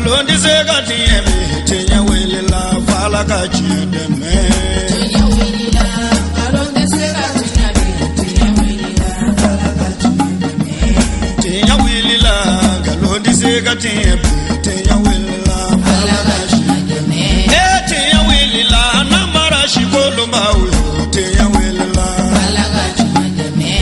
Nkalon tɛ se ka tiɲɛ bi, tiɲɛ wulila f'Ala ka tiɲɛ dɛmɛ. Tiɲɛ wulila, nkalon tɛ se ka tiɲɛ bi, tiɲɛ wulila, Ala ka tiɲɛ dɛmɛ. Tiɲɛ wulila, nkalon tɛ se ka tiɲɛ bi, tiɲɛ wulila Ala ka tiɲɛ dɛmɛ. E tiɲɛ wulila, namara si kolonbaw yo, tiɲɛ wulila. Ala ka tiɲɛ dɛmɛ.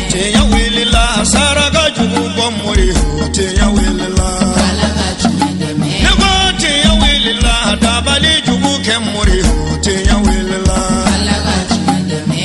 Tiɲɛ wulila, saraka jugu bɔ mori yo, tiɲɛ wulila. Ala ka tiɲɛ dɛmɛ. Ne ko tiɲɛ wulila, dabali jugu kɛ mori yo, tiɲɛ wulila. Ala ka tiɲɛ dɛmɛ.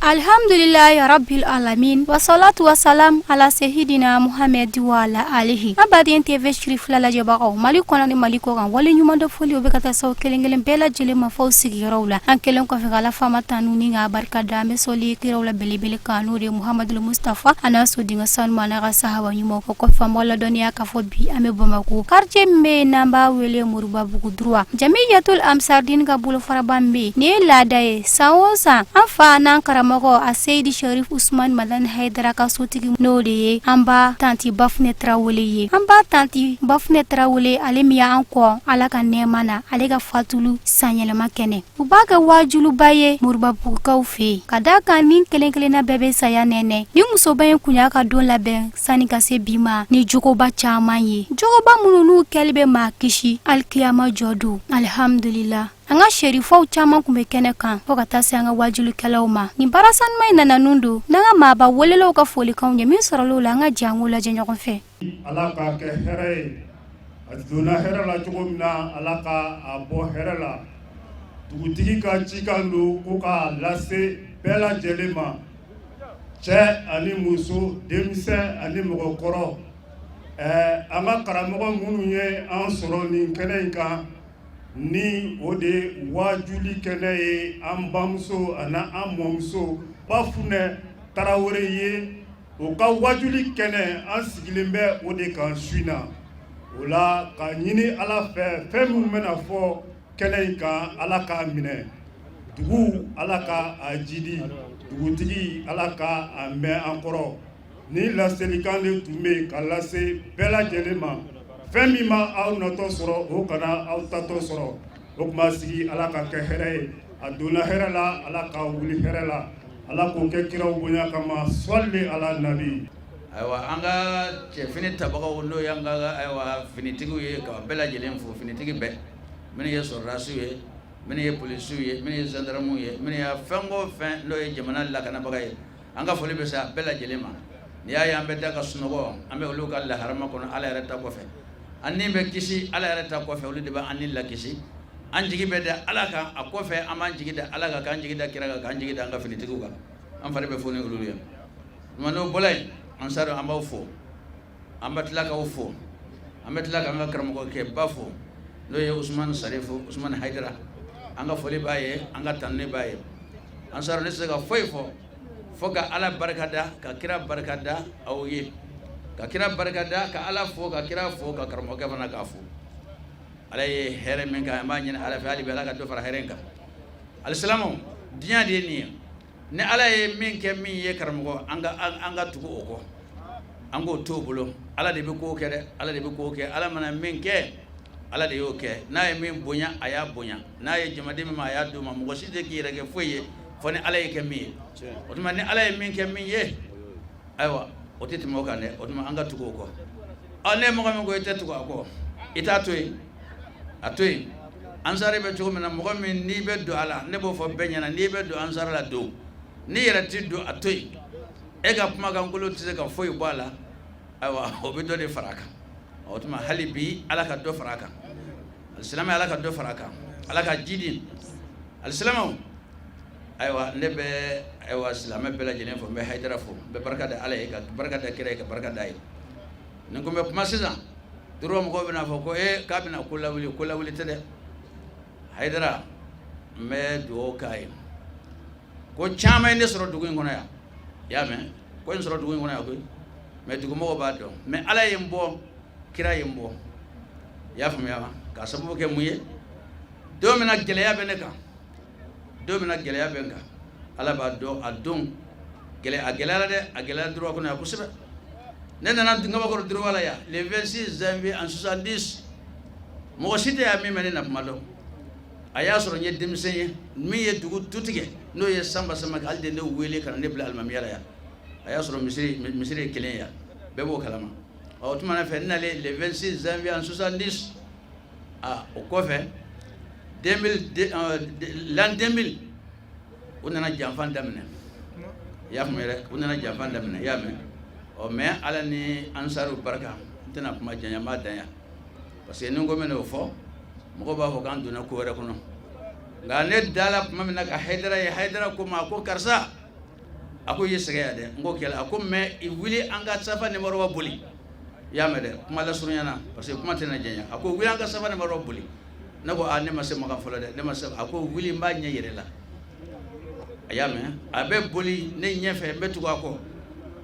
Alhamdulillahi rabbil alamin, wasalatu wasalam ala sehidina Muhamɛdi wa ala alihi. An baden TV Sirifila lajɛbagaw, Mali kɔnɔ ni Mali kɔ kan, wale ɲuman dɔ foli, o bɛ ka taa saw kelen kelen bɛɛ lajɛlen ma fɔw sigiyɔrɔw la. An kelen kɔfɛ ka Ala faama tanu ni k'a barika da, an bɛ sɔli kiraw la belebele kan, n'o de ye Muhamadul Mustafa, a n'a sodenkɛ sanu, a n'a ka sahaba ɲumanw. O kɔfɛ, an b'aw ladɔnniya k'a fɔ bi an bɛ Bamakɔ, quartier min bɛ yen n'an b'a wele Moribabugu droit, Jamiyatul Ansardine ka bolofaraba min bɛ yen. Nin ye laada ye, san o san, an fa n'an karamɔgɔ a Seyidi Sharif Usman Madani Haidara ka sotigi, n'o de ye an ba tanti Bafunɛ Tarawele ye. An ba tanti Bafunɛ Tarawele, ale min y'an kɔ Ala ka nɛɛma na, ale ka fatulu sanyɛlɛma kɛnɛ, u b'a kɛ wajuluba ye Moribabugukaw fɛ yen, ka da kan ni kelen kelenna bɛɛ bɛ saya nɛnɛ. Ni musoba in kun y'a ka don labɛn sani ka se bi ma ni jogoba caman ye, jogoba minnu n'u kɛli bɛ maa kisi alikiyama jɔ don. Alihamdulila, an ka serifaw caman kun bɛ kɛnɛ kan, fo ka taa se an ka wajulikɛlaw ma. Nin baara sanuma in nana nun don n'an ka maaba welelaw ka folikanw ye. Min sɔrɔla o la, an ka jɛ an k'o lajɛ ɲɔgɔn fɛ. Ala k'a kɛ hɛrɛ ye. A donna hɛrɛ la cogo min na, Ala ka a bɔ hɛrɛ la. Dugutigi ka cikan don ko k'a lase bɛɛ lajɛlen ma, cɛ ani muso, denmisɛn ani mɔgɔkɔrɔ. Ɛɛ, an ka karamɔgɔ minnu ye an sɔrɔ nin kɛnɛ in kan, ni o de ye wajuli kɛnɛ ye, an bamuso ani an mɔmuso Bafunɛ Tarawele ye, o ka wajuli kɛnɛ, an sigilen bɛ o de kan su in na. O la, ka ɲini Ala fɛ, fɛn minnu bɛna fɔ kɛnɛ in kan, Ala k'a minɛ. Dugu, Ala ka a jidi. Dugutigi, Ala ka a mɛn an kɔrɔ. Ni laselikan de tun bɛ yen ka lase bɛɛ lajɛlen ma. Fɛn min ma aw natɔ sɔrɔ, o kana aw tatɔ sɔrɔ. O tuma sigi, Ala ka kɛ hɛrɛ ye. A donna hɛrɛ la, Ala ka wuli hɛrɛ la. Ala k'o kɛ kiraw bonya kama. Sɔli ala nabi. Ayiwa, an ka cɛfini tabagaw, n'o y'an ka, ayiwa, finitigiw ye, ka bɛɛ lajɛlen fo. Finitigi bɛɛ, minnu ye sɔrɔdasiw ye, minnu ye polisiw ye, minnu ye gendarmew ye, minnu ye fɛn o fɛn n'o ye jamana lakanabaga ye, an ka foli bɛ se a bɛɛ lajɛlen ma. N'i y'a ye an bɛ da ka sunɔgɔ, an bɛ olu ka laharama kɔnɔ. Ala yɛrɛ ta kɔfɛ, an ni bɛ kisi Ala yɛrɛ ta kɔfɛ, olu de bɛ an ni lakisi. An jigi bɛ da Ala kan, a kɔfɛ an b'an jigi da Ala kan, k'an jigi da kira kan, k'an jigi da an ka finitigiw kan. An fari bɛ foni olu ye. Tuma n'o bɔra yen, an sari, an b'aw fo, an bɛ tila k'aw fo, an bɛ tila k'an ka karamɔgɔkɛ ba fo, n'o ye Usumani Sarifu Usumani Hayidara. An ka foli b'a ye, an ka tanuni b'a ye. An sari, ne tɛ se ka foyi fɔ fo ka Ala barika da, ka kira barika da aw ye, ka kira barika da, ka Ala fo, ka kira fo, ka karamɔgɔkɛ fana k'a fo. Ala ye hɛrɛ min kan, an b'a ɲini Ala fɛ hali bi, Ala ka dɔ fara hɛrɛ in kan. Alisilamɛw, diɲɛ de ye nin ye. Ni Ala ye min kɛ min ye, karamɔgɔ, an ka tugu o kɔ, an k'o to o bolo. Ala de bɛ ko kɛ dɛ, Ala de bɛ ko kɛ. Ala mana min kɛ, Ala de y'o kɛ. N'a ye min bonya, a y'a bonya. N'a ye jamaden min ma, a y'a d'o ma. Mɔgɔ si tɛ k'i yɛrɛ kɛ foyi ye fo ni Ala ye kɛ min ye. O tuma ni Ala ye min kɛ min ye, ayiwa, o tɛ tɛmɛ o kan dɛ. O tuma an ka tugu o kɔ. Ɔ, ne mɔgɔ min ko i tɛ tugu a kɔ, i t'a to yen, a to yen. Ansari bɛ cogo min na, mɔgɔ min n'i bɛ don a la, ne b'o fɔ bɛɛ ɲɛna, n'i bɛ don ansari la, don. N'i yɛrɛ tɛ don, a to yen. E ka kumakankolon tɛ se ka foyi bɔ a la. Ayiwa, o bɛ dɔ de fara a kan. O tuma hali bi, Ala ka dɔ fara a kan. Alisilamɛ, Ala ka dɔ fara a kan, Ala ka jidi. Alisilamɛw, ayiwa, ne bɛ, ayiwa, silamɛ bɛɛ lajɛlen fo. N bɛ Hayidara fo, n bɛ barika da Ala ye, ka barika da kira ye, ka barika da ye. Nin kun bɛ kuma sisan turu, mɔgɔw bɛna fɔ ko ee, k'a bɛna ko lawuli. Ko lawuli tɛ dɛ. Hayidara, n bɛ dugawu k'a ye. Ko caman ye ne sɔrɔ dugu in kɔnɔ yan. I y'a mɛn, ko n sɔrɔ dugu in kɔnɔ yan koyi, mais dugumɔgɔw b'a dɔn. Mais Ala ye n bɔ, kira ye n bɔ. I y'a faamuya wa? K'a sababu kɛ mun ye? Don min na gɛlɛya bɛ ne kan, don min na gɛlɛya bɛ n kan, Ala b'a dɔn. A don gɛlɛya, a gɛlɛyara dɛ, a gɛlɛyara droit kɔnɔ yan kosɛbɛ. Ne nana Ngabakɔrɔ droit la yan le 26 janvier en 70. Mɔgɔ si tɛ yan min bɛ ne na kuma dɔn. A y'a sɔrɔ n ye denmisɛn ye min ye dugu tu tigɛ, n'o ye Sanba Samakɛ. Ale de ne wele ka na ne bila alimamiya la yan. A y'a sɔrɔ misiri ye kelen yan, bɛɛ b'o kalama. Ɔ, o tuma na fɛ, n nalen le 26 janvier en 70. Aa, o kɔfɛ, 2000, l'an 2000, u nana janfa daminɛ. I y'a faamu yɛrɛ, u nana janfa daminɛ, i y'a mɛn. Ɔ, mais Ala ni ansaru barika, n tɛna kuma janya, n b'a dan yan, parce que ni n ko n bɛn'o fɔ, mɔgɔw b'a fɔ k'an donna ko wɛrɛ kɔnɔ. Nka ne dala tuma min na ka Hayidara ye, Hayidara ko ma ko: "Karisa," a ko, "i ye sɛgɛn yan dɛ." N ko: "Kɛlɛ." A ko: "Mais i wuli, an ka Safa ni Marwa boli." I y'a mɛn dɛ, kuma lasurunya na, parce que kuma tɛna janya. A ko: "Wuli, an ka Safa ni Marwa boli." Ne ko: "A, ne ma se Makan fɔlɔ dɛ, ne ma se." A ko: "Wuli, n b'a ɲɛ yɛrɛ la." A y'a mɛn, a bɛ boli ne ɲɛfɛ, n bɛ tugu a kɔ.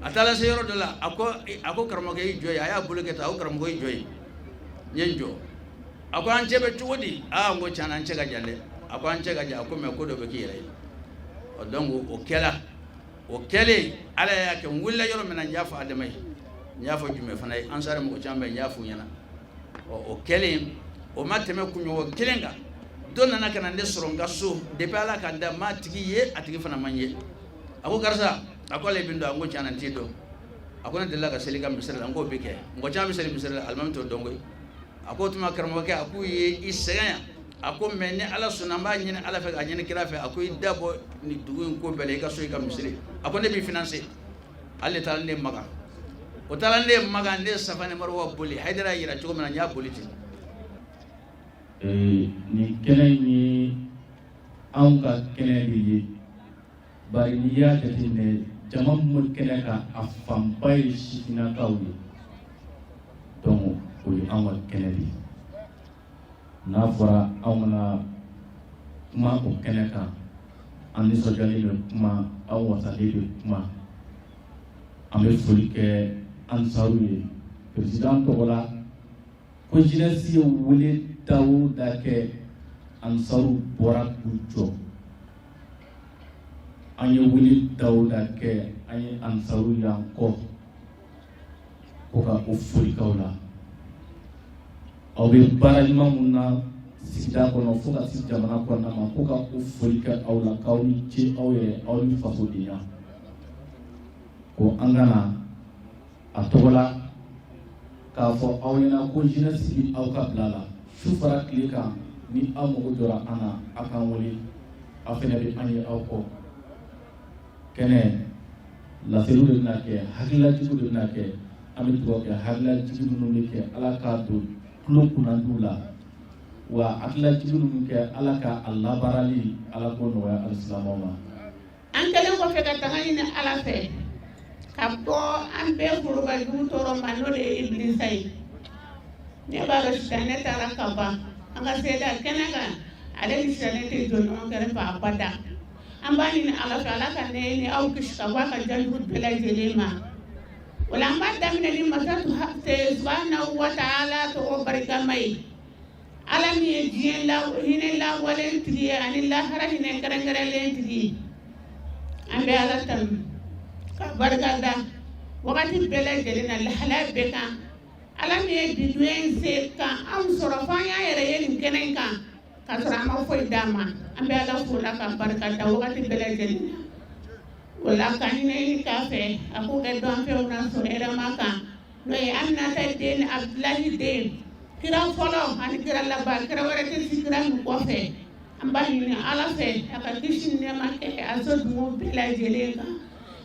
A taara se yɔrɔ dɔ la, a ko: "Karamɔgɔkɛ, i jɔ yen." A y'a bolo kɛ tan. A ko: "Karamɔgɔ, i jɔ yen." N ye n jɔ. A ko: "An cɛ bɛ cogo di?" Aa, n ko: "Tiɲɛ na, an cɛ ka jan dɛ." A ko: "An cɛ ka jan." A ko: "Mais ko dɔ bɛ k'i yɛrɛ ye." Ɔ, donc o kɛla. O kɛlen, Ala y'a kɛ, n wulila yɔrɔ min na, n y'a fɔ Adama ye, n y'a fɔ Jumɛ fana ye, ansari mɔgɔ caman bɛ yen, n y'a f'u ɲɛna. Ɔ, o kɛlen, o ma tɛmɛ kunɲɔgɔn kelen kan, dɔ nana ka na ne sɔrɔ n ka so. Depuis Ala ka da, m'a tigi ye, a tigi fana man ye. A ko: "Karisa," a ko, "ale bɛ n dɔn." A ko: "Tiɲɛ na, n t'i dɔn." A ko: "Ne delila ka seli ka misiri la." N k'o bɛ kɛ, mɔgɔ caman bɛ seli misiri la, alimami t'o dɔn koyi. A ko: "O tuma karamɔgɔkɛ," a k'u ye i sɛgɛn yan. A ko: "Mais ni Ala sɔnna, n b'a ɲini Ala fɛ k'a ɲini kira fɛ." A ko: "I da bɔ nin dugu in ko bɛɛ la, i ka so, i ka misiri." A ko: "Ne b'i financer." Ale de taara ne Makan. O taara ne Makan, ne Safa ni Marwa boli. Hayidara y'a yira cogo min na, n y'a boli ten. Nin kɛnɛ in ye anw ka kɛnɛ de ye, bari n'i y'a jateminɛ, jama min bɛ kɛnɛ kan, a fanba ye sifinnakaw ye. Donc o ye anw ka kɛnɛ de ye. N'a fɔra anw kana kuma o kɛnɛ kan, an nisɔndiyalen bɛ kuma, an wasalen bɛ kuma. An bɛ foli kɛ ansaru ye président tɔgɔ la, ko jeunesse ye wele da o da kɛ, ansaru bɔra k'u jɔ. An ye wele da o da kɛ, an ye ansaru y'an kɔ, ko ka o foli k'aw la. Aw bɛ baara ɲuman mun na sigida kɔnɔ fo ka se jamana kɔnɔna ma, ko ka o foli kɛ aw la, k'aw ni ce, aw yɛrɛ, aw ni fasodenya. Ko an ka na a tɔgɔ la k'a fɔ aw ɲɛna ko jeunesse bi aw ka bila la su fara tile kan. Ni aw mago jɔra an na, aw k'an wele, aw fɛnɛ bɛ an ye aw kɔ. Kɛnɛ laseliw de bɛna kɛ, hakililajigiw de bɛna kɛ. An bɛ dugawu kɛ, hakililajigi minnu bɛ kɛ, Ala k'a don tulo kunnandiw la wa. Hakililajigi minnu kɛ, Ala ka a labaarali, Ala k'o nɔgɔya alisilamɛw ma. An kɛlen kɔfɛ ka tanga ɲini Ala fɛ ka bɔ an bɛɛ foroba jugu tɔɔrɔ ma, n'o de ye Ibilisa ye. Ne b'a dɔn sitanɛ taara ka ban an ka seeda kɛnɛ kan. Ale ni sitanɛ tɛ jɔ ɲɔgɔn kɛrɛfɛ abada. An b'a ɲini Ala fɛ, Ala ka ne ni aw kisi ka bɔ a ka janjugu bɛɛ lajɛlen ma. O la, an b'a daminɛ ni masa subahanahu wa taala tɔgɔ barikama ye, Ala min ye diɲɛ la hinɛ lawalen tigi ye ani lahara hinɛ kɛrɛnkɛrɛnlen tigi ye. An bɛ Ala tanu ka barika da wagati bɛɛ lajɛlen na, lahalaya bɛɛ kan. Ala min ye bi don in se ka anw sɔrɔ fo an y'an yɛrɛ ye nin kɛnɛ in kan k'a sɔrɔ an ma foyi d'a ma, an bɛ Ala fo la ka barika da wagati bɛɛ lajɛlen na. O la, ka ɲini k'a fɛ a k'o kɛ dɔnfɛnw na sɔrɔ hɛrɛma kan, n'o ye Aminata den ni Abudulayi den, kira fɔlɔ ani kira laban, kira wɛrɛ tɛ si kira min kɔfɛ. An b'a ɲini Ala fɛ a ka kisi ni nɛɛma kɛ a so dungo bɛɛ lajɛlen kan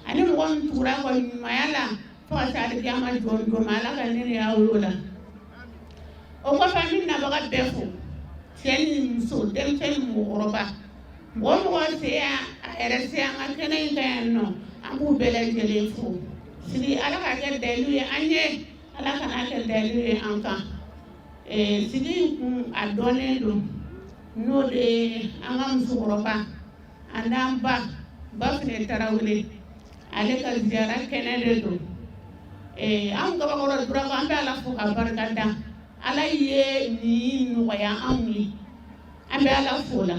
ani mɔgɔ min tugura a kɔ ɲumanya la fo ka se alikiyama jɔ don ma. Ala ka ne ni aw y'o la. O kɔfɛ, an bɛ nabaga bɛɛ fo, cɛ ni muso, denmisɛn ni mɔgɔkɔrɔba, mɔgɔ o mɔgɔ se yan a yɛrɛ se an ka kɛnɛ in kan yan nɔ, an b'u bɛɛ lajɛlen fo. Sigi, Ala ka kɛ dalilu ye an ye, Ala kana kɛ dalilu ye an kan. Sigi in kun a dɔnnen don, n'o de ye an ka musokɔrɔba an n'an ba Bafinɛ Tarawele, ale ka ziyara kɛnɛ de don. Anw Kabakɔrɔ Durako, an bɛ Ala fo ka barika da. Ala ye nin nɔgɔya anw ye, an bɛ Ala fo la.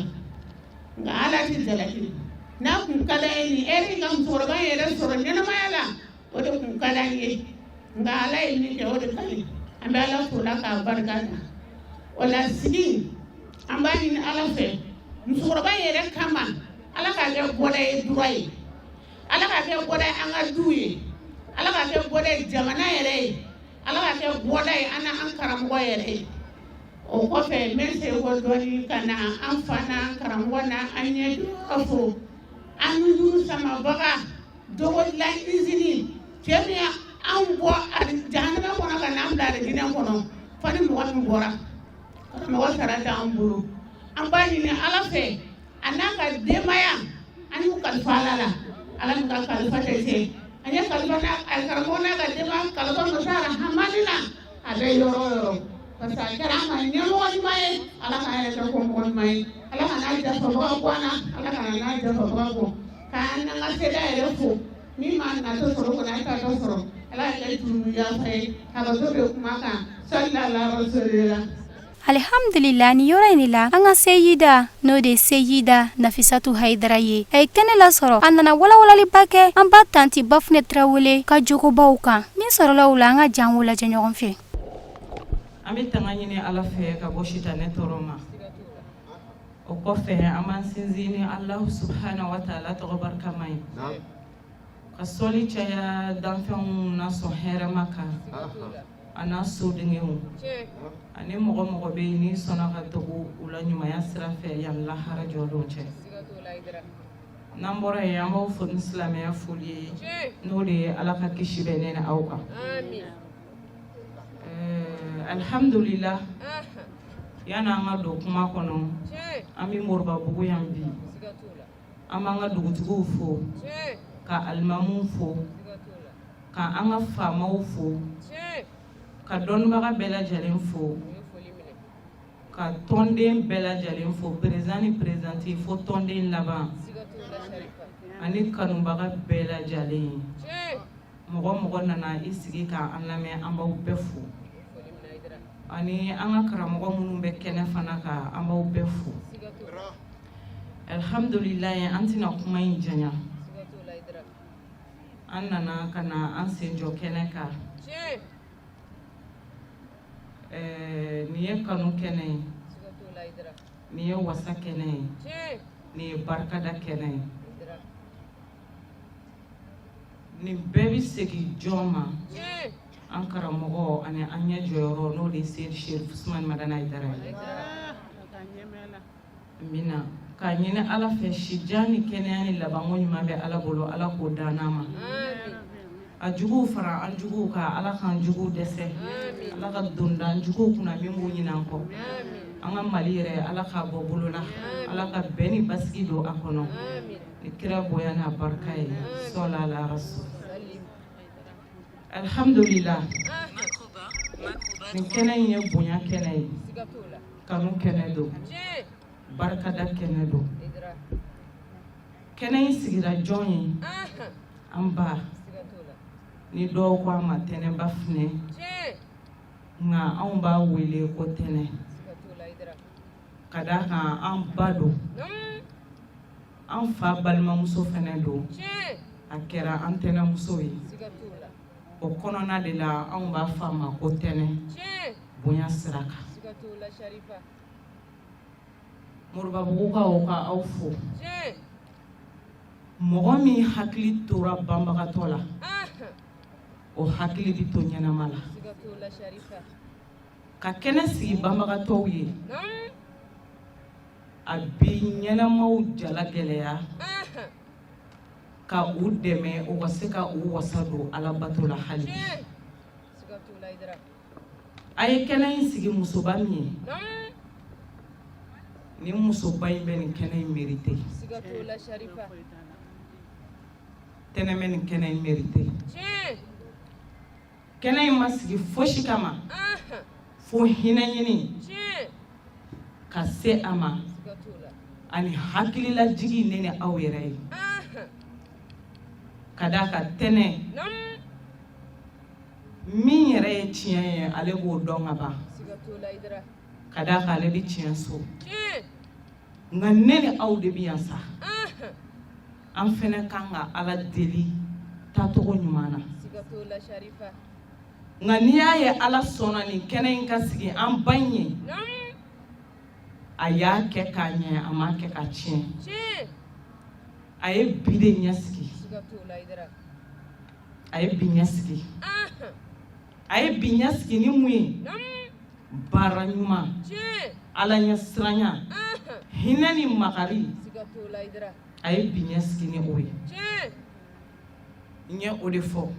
Nka Ala tɛ jalaki. N'a kun ka d'an ye nin ɛri in ka musokɔrɔba in yɛrɛ sɔrɔ ɲɛnamaya la, o de kun ka d'an ye. Nka Ala ye min kɛ, o de ka ɲi. An bɛ Ala fo la k'a barika da. O la sigi an b'a ɲini Ala fɛ musokɔrɔba yɛrɛ kama Ala k'a kɛ bɔda ye droit ye Ala k'a kɛ bɔda ye an ka duw ye Ala k'a kɛ bɔda ye jamana yɛrɛ ye Ala k'a kɛ bɔda ye an n'an karamɔgɔ yɛrɛ ye o kɔfɛ n bɛ segin kɔ dɔɔni ka na an fa n'an karamɔgɔ n'an ɲɛjɔ fo an nujuru samabaga dogo dilan izini cɛ min y'an bɔ jahanama kɔnɔ ka n'an bila alijinɛ kɔnɔ fo ni mɔgɔ min bɔra karamɔgɔ sara t'an bolo an b'a ɲini ala fɛ a n'a ka denbaya an y'u kalifa ala la ala min ka kalifa tɛ tiɲɛ an ye kalifa n'a a karamɔgɔ n'a ka denbaya kalifa masa rahamani na a bɛ yɔrɔ o yɔrɔ parce que a kɛra an ma ɲɛmɔgɔ ɲuman ye ala k'an yɛrɛ kɛ kɔmɔgɔ ɲuman ye ala kana jafabaga bɔ an na ala kana n'a jafabaga bɔ k'an n'an ka seda yɛrɛ fo min m'a natɔ sɔrɔ kɔni a t'a dɔ sɔrɔ ala y'a kɛ jurumu yafa ye hakɛto bɛ kuma kan salila rasulila. Alihamdulila ni yɔrɔ in de la an ka seyida n'o de ye seyida nafisatu hayidara ye a ye kɛnɛ lasɔrɔ a nana walawalaliba kɛ an ba tanti bafunɛ tarawele ka jogobaw kan min sɔrɔla o la an ka jɛ an k'o lajɛ ɲɔgɔn fɛ. An bɛ tanga ɲini Ala fɛ ka bɔ sitanɛ tɔɔrɔ ma. O kɔfɛ an b'an sinsin ni Alahu subahana wataala tɔgɔ barikama ye. Ka sɔli caya danfɛnw na sɔn hɛrɛma kan a n'a sodenw ani mɔgɔ mɔgɔ bɛ yen n'i sɔnna ka tugu u la ɲumanya sira fɛ yan lahara jɔdon cɛ. N'an bɔra yen an b'aw fo ni silamɛya foli ye n'o de ye Ala ka kisi bɛ ne ni aw kan. Ɛɛ alihamudulila yani an ka don kuma kɔnɔ an bɛ Moribabugu yan bi an b'an ka dugutigiw fo ka alimamuw fo ka an ka faamaw fo ka dɔnnibaga bɛɛ lajɛlen fo ka tɔnden bɛɛ lajɛlen fo président ni présidente fo tɔnden laban ani kanubaga bɛɛ lajɛlen mɔgɔ mɔgɔ nana i sigi ka an lamɛn an b'aw bɛɛ fo ani an ka karamɔgɔ minnu bɛ kɛnɛ fana kan an b'aw bɛɛ fo alihamdulilayi an tɛna kuma in janya an nana ka na an sen jɔ kɛnɛ kan ɛɛ nin ye kanu kɛnɛ ye nin ye wasa kɛnɛ ye nin ye barikada kɛnɛ ye nin bɛɛ bɛ segin jɔn ma an karamɔgɔ ani an ɲɛ jɔyɔrɔ n'o de ye Seyidi Serif Usumani Madani Hayidara ye amina k'a ɲini Ala fɛ sijan ni kɛnɛya ni labanko ɲuman bɛ Ala bolo Ala k'o d'an n'a ma a juguw fara an juguw kan Ala k'an juguw dɛsɛ Ala ka don da an juguw kunna min b'u ɲinɛ an kɔ an ka Mali yɛrɛ Ala k'a bɔ bolo la Ala ka bɛn ni basigi don a kɔnɔ ni kira bonya n'a barika ye sɔla ala rasul alhamdulillah nin kɛnɛ in ye bonya kɛnɛ ye kanu kɛnɛ don barikada kɛnɛ don kɛnɛ in sigira jɔn ye an ba ni dɔw ko a ma tɛnɛba funɛ nka anw b'a wele ko tɛnɛ ka d'a kan an ba don an fa balimamuso fana don a kɛra an tɛnɛmuso ye o kɔnɔna de la anw b'a fɔ a ma ko tɛnɛ bonya sira kan moribabugukaw ka aw fo mɔgɔ min hakili tora banbagatɔ la o hakili bɛ to ɲɛnama la ka kɛnɛ sigi banbagatɔw ye a bɛ ɲɛnamaw jala gɛlɛya ka u dɛmɛ u ka se ka u wasa don alabato la hali bi a ye kɛnɛ in sigi musoba min ye ni musoba in bɛ nin kɛnɛ in mérité tɛnɛ bɛ nin kɛnɛ in mérité kɛnɛ in ma sigi fosi kama fo hinɛ ɲini ka se a ma ani hakililajigi ne ni aw yɛrɛ ye ka d'a kan tɛnɛ min yɛrɛ ye tiɲɛ ye ale b'o dɔn ka ban ka d'a kan ale bɛ tiɲɛ so nka ne ni aw de bɛ yan sa an fana kan ka ala deli taacogo ɲuman na nka n'i y'a ye ala sɔnna nin kɛnɛ in ka sigi an ba in ye A y'a kɛ k'a ɲɛ, a m'a kɛ k'a tiɲɛ. A ye bi de ɲɛsigi, a ye bi ɲɛsigi, a ye bi ɲɛsigi ni mun ye? Baara ɲuman, Ala ɲɛsiranya, hinɛ ni makari. A ye bi ɲɛsigi ni o ye. N ye o de fɔ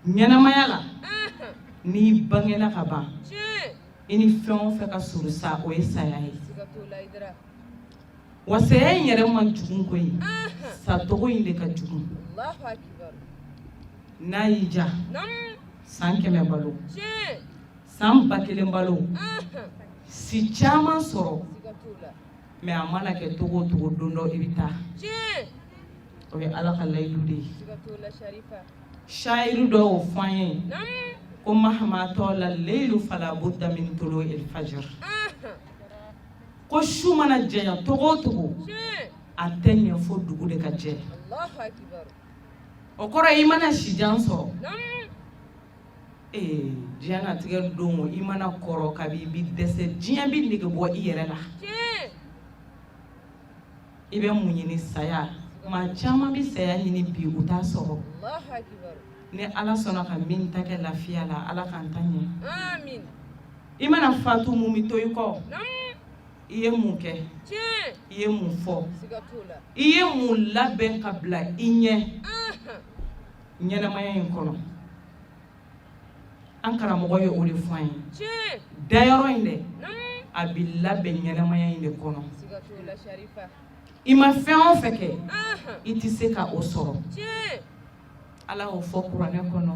ɲɛnamaya la, n'i bangena ka ban, i ni fɛn o fɛn ka surun sa, o ye saya ye. Wa saya in yɛrɛ man jugu koyi, sacogo in de ka jugu. N'a y'i diya, san 100 balo, san 1000 balo, si caman sɔrɔ, mais a mana kɛ cogo o cogo, don dɔ i bɛ taa. O ye Ala ka layidu de ye. Shayiru dɔ y'o fɔ an ye ko mahama tɔla leilu fala budda min tulu il fajr, ko su mana janya cogo o cogo, a tɛ ɲɛ fo dugu de ka jɛ. O kɔrɔ, i mana sijan sɔrɔ, ee, diɲɛnatigɛ don, i mana kɔrɔ kabi, i bi dɛsɛ, diɲɛ bi nege bɔ i yɛrɛ la. I bɛ mun ɲini? Saya. Maa caman bɛ saya ɲini bi, u t'a sɔrɔ. Ni Ala sɔnna ka min ta kɛ lafiya la, Ala k'an ta ɲɛ. I mana fatu, mun bɛ to i kɔ? I ye mun kɛ? I ye mun fɔ? I ye mun labɛn ka bila i ɲɛ ɲɛnamaya in kɔnɔ? An karamɔgɔ ye o de fɔ an ye. Dayɔrɔ in dɛ, a bɛ labɛn ɲɛnamaya in de kɔnɔ. I ma fɛn o fɛn kɛ, i tɛ se ka o sɔrɔ. Ala y'o fɔ kuranɛ kɔnɔ: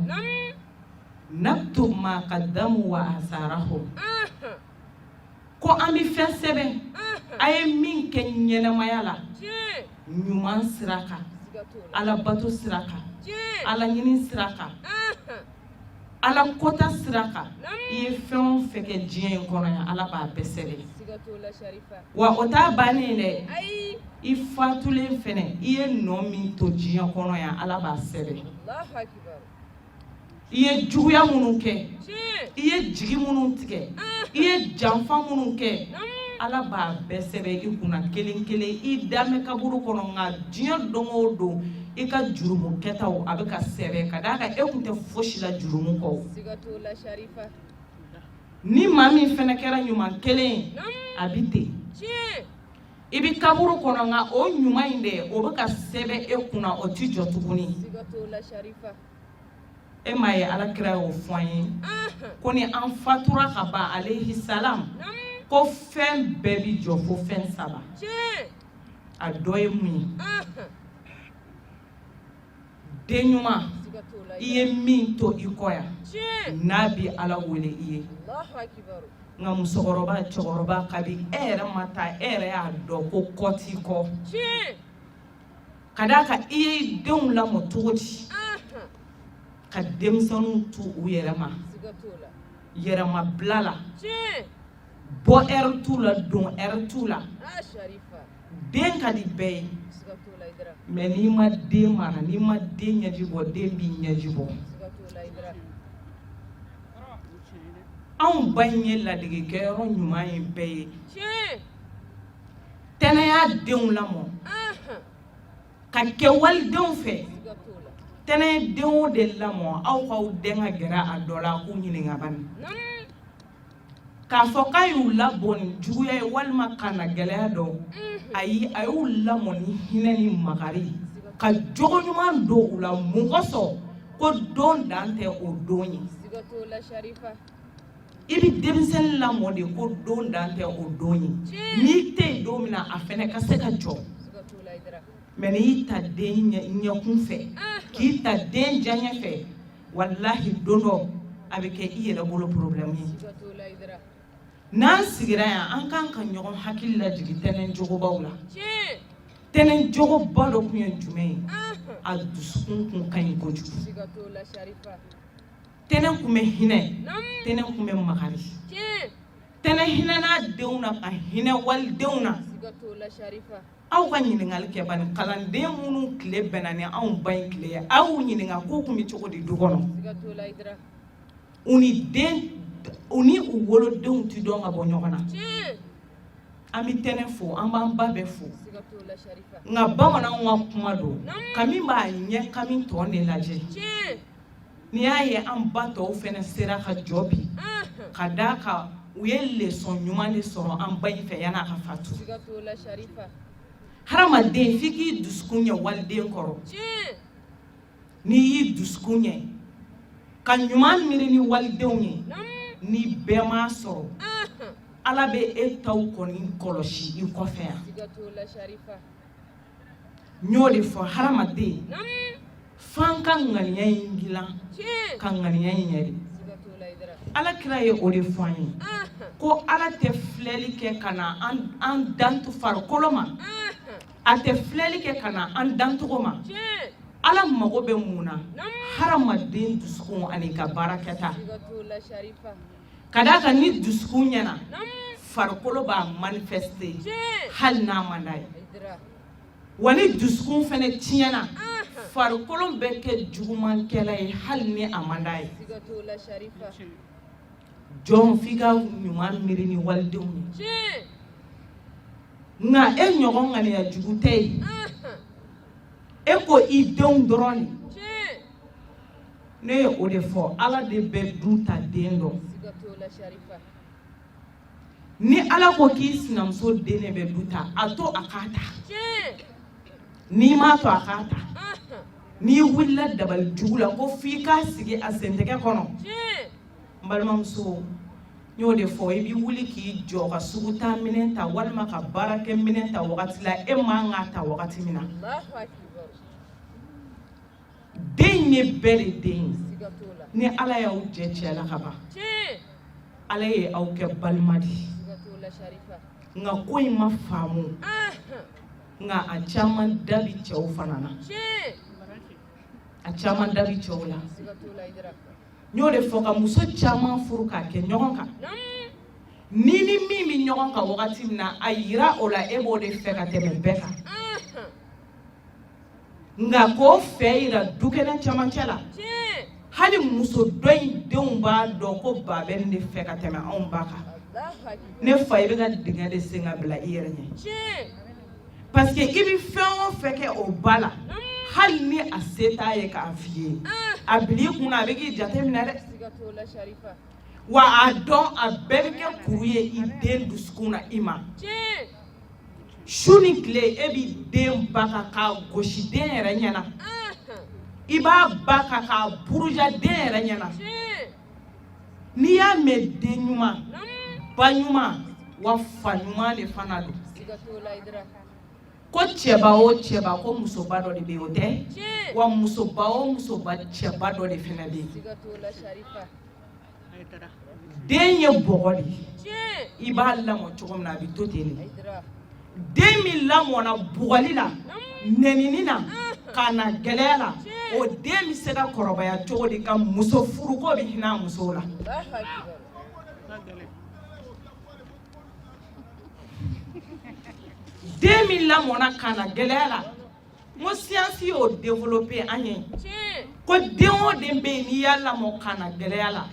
naktub ma qaddamu wa asarahum, ko an bɛ fɛn sɛbɛn, a ye min kɛ ɲɛnamaya la, ɲuman sira kan, Alabato sira kan, Ala ɲini sira kan, Ala kota sira kan. I ye fɛn o fɛn kɛ diɲɛ in kɔnɔ yan, Ala b'a bɛɛ sɛbɛn. Wa o t'a bannen dɛ, i fatulen fɛnɛ, i ye nɔ min to diɲɛ kɔnɔ yan, Ala b'a sɛbɛn. I ye juguya minnu kɛ, i ye jigi minnu tigɛ, i ye janfa minnu kɛ, Ala b'a bɛɛ sɛbɛn i kunna kelen kelen. I damɛ kaburu kɔnɔ, nka diɲɛ don o don, i ka jurumu kɛtaw, a bɛ ka sɛbɛn, ka d'a kan e tun tɛ fosi la jurumu kɔ. Ni maa min fɛnɛ kɛra ɲuman kelen ye, a bɛ ten, i bɛ kaburu kɔnɔ, nka o ɲuman in dɛ, o bɛ ka sɛbɛn e kunna, o tɛ jɔ tuguni. E m'a ye, Ala kira y'o fɔ an ye ko ni an fatura ka ban, alayhi salam, ko fɛn bɛɛ bi jɔ fo fɛn saba. A dɔ ye mun ye? Den ɲuman i ye min to i kɔ yan, n'a bi Ala wele i ye. Nka musokɔrɔba, cɛkɔrɔba, kabi e yɛrɛ ma taa, e yɛrɛ y'a dɔn ko kɔ t'i kɔ, ka d'a kan i ye denw lamɔ cogo di? Ka denmisɛnninw to u yɛrɛ ma, yɛrɛmabila la, bɔ ɛri t'u la, don ɛri t'u la. Den ka di bɛɛ ye, mais n'i ma den mara, n'i ma den ɲɛji bɔ, den b'i ɲɛji bɔ. Anw ba in ye ladegekɛyɔrɔ ɲuman ye bɛɛ ye. Tɛnɛ y'a denw lamɔ ka kɛ walidenw fɛ. Tɛnɛ ye denw de lamɔ. Aw k'aw den ka gɛrɛ a dɔ la k'u ɲininka bani, k'a fɔ k'a y'u labɔ ni juguya ye walima ka na gɛlɛya dɔn. Ayi, a y'u lamɔ ni hinɛ ni makari, ka jogo ɲuman don u la. Mun kosɔn? Ko don dan tɛ o don ye. I bɛ denmisɛnnin lamɔ de ko don dan tɛ o don ye. N'i tɛ yen don min na, a fɛnɛ ka se ka jɔ. Mais n'i y'i ta den ɲɛkun fɛ, k'i ta den diyaɲɛ fɛ, walahi, don dɔ a bɛ kɛ i yɛrɛ bolo problème ye. N'an sigira yan, an kan ka ɲɔgɔn hakili lajigin Tɛnɛ jogobaw la. Tɛnɛ jogoba dɔ tun ye jumɛn ye? A dusukun kun ka ɲi kojugu. Tɛnɛ kun bɛ hinɛ, Tɛnɛ kun bɛ makari. Tɛnɛ hinɛna denw na ka hinɛ walidenw na. Aw ka ɲininkali kɛ bani, kalanden minnu tile bɛnna ni anw ba in tile ye, aw ɲininka k'u kun bɛ cogo di du kɔnɔ. U ni den, u ni u wolodenw tɛ dɔn ka bɔ ɲɔgɔn na. An bɛ tɛnɛ fo, an b'an ba bɛɛ fo. Nka bamananw ka kuma don, kami b'a ɲɛ kami tɔn de lajɛ. N'i y'a ye an ba tɔw fana sera ka jɔ bi, ka d'a kan u ye leçon ɲuman de sɔrɔ an ba in fɛ yan'a ka fatu. Hadamaden, f'i k'i dusukun ɲɛ waliden kɔrɔ. N'i y'i dusukun ɲɛ ka ɲuman miiri ni walidenw ye, ni bɛɛ m'a sɔrɔ, Ala bɛ e taw kɔni kɔlɔsi i kɔfɛ yan. N y'o de fɔ, hadamaden, f'an ka ŋaniya in dilan ka ŋaniya in ɲɛ de. Ala kira ye o de fɔ an ye ko Ala tɛ filɛli kɛ ka na an dan farikolo ma, a tɛ filɛli kɛ ka na an dancogo ma. Ala mago bɛ mun na? Hadamaden dusukun ani ka baara kɛta. Ka d'a kan ni dusukun ɲɛna, farikolo b'a manifester hali n'a man d'a ye. Wa ni dusukun fana tiɲɛna, farikolo bɛ kɛ jugumankɛla ye hali ni a man d'a ye. Jɔn, f'i ka ɲuman miiri ni walidenw ye. Nka e ɲɔgɔn ŋaniya jugu tɛ yen. E ko i denw dɔrɔn de. Ne ye o de fɔ, Ala de bɛ du ta den dɔn. Ni Ala ko k'i sinamuso den de bɛ du ta, a to a k'a ta. N'i m'a to a k'a ta, n'i wulila dabali jugu la ko f'i k'a sigi a sentɛgɛ kɔnɔ, n balimamuso, n y'o de fɔ, i b'i wuli k'i jɔ ka sugu taa minɛn ta walima ka baarakɛ minɛn ta wagati la e man k'a ta wagati min na. Den ye bɛɛ de den ye. Ni Ala y'aw jɛ cɛ la ka ban, Ala ye aw kɛ balima de ye. Nka ko in ma faamu, nka a caman da bi cɛw fana na, a caman da bi cɛw la. N y'o de fɔ, ka muso caman furu k'a kɛ ɲɔgɔn kan, ni ni min bɛ ɲɔgɔn kan wagati min na, a yira o la e b'o de fɛ ka tɛmɛ bɛɛ kan. Nka k'o fɛ yira dukɛnɛ camancɛ la, hali muso dɔ in denw b'a dɔn ko ba bɛ nin de fɛ ka tɛmɛ anw ba kan. Ne fa, i bɛ ka dingɛ de sen ka bila i yɛrɛ ɲɛ, parce que i bɛ fɛn o fɛn kɛ o ba la, hali ni a se t'a ye k'a f'i ye, a bil'i kun na, a bɛ k'i jate minɛ dɛ. Wa a dɔn, a bɛɛ bɛ kɛ kuru ye i den dusukun na i ma. Su ni tile, e b'i den ba kan k'a gosi den yɛrɛ ɲɛna, i b'a ba kan k'a buruja den yɛrɛ ɲɛna. N'i y'a mɛn den ɲuman, ba ɲuman, wa fa ɲuman de fana don. Ko cɛba o cɛba, ko musoba dɔ de bɛ yen, o tɛ wa? Musoba o musoba, cɛba dɔ de fana bɛ yen. Den ye bɔgɔ de ye, i b'a lamɔ cogo min na, a bɛ to ten de. Den min lamɔna bugɔli la, nɛnini na, ka na gɛlɛya la, o den bɛ se ka kɔrɔbaya cogo di ka muso furu k'o bɛ hinɛ a musow la? Den min lamɔna ka na gɛlɛya la, n ko science y'o développer an ye ko den o den bɛ yen, n'i y'a lamɔ ka na gɛlɛya la,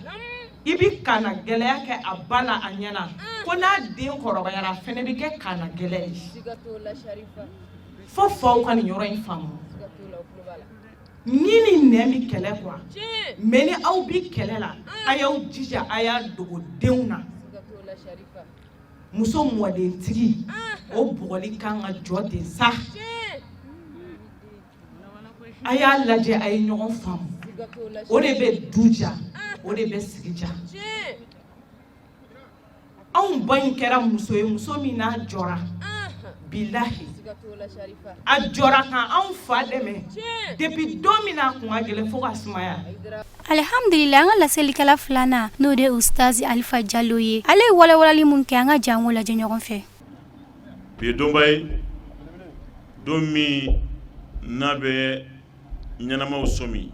i bɛ ka na gɛlɛya kɛ a ba la a ɲɛna, ko n'a den kɔrɔbayara, a fɛnɛ bɛ kɛ ka na gɛlɛya ye. Fo faw ka nin yɔrɔ in faamu. Ni ni nɛn bɛ kɛlɛ quoi, mais ni aw bɛ kɛlɛ la, a y'aw jija a y'a dogo denw na. Muso mɔdentigi, o bugɔli kan ka jɔ ten sa. A y'a lajɛ a ye ɲɔgɔn faamu, o de bɛ du ja, o de bɛ sigi ja. Anw ba in kɛra muso ye, muso min n'a jɔra, bilahi, a jɔra ka anw fa dɛmɛ depuis don min na a kun ka gɛlɛn fo ka sumaya. Alihamdulila, an ka laselikɛla filanan, n'o de ye Ustazi Alifa Jalo ye, ale ye walawalali min kɛ, an ka jɛ an k'o lajɛ ɲɔgɔn fɛ. Bi ye donba ye, don min n'a bɛ ɲɛnamaw sɔmi.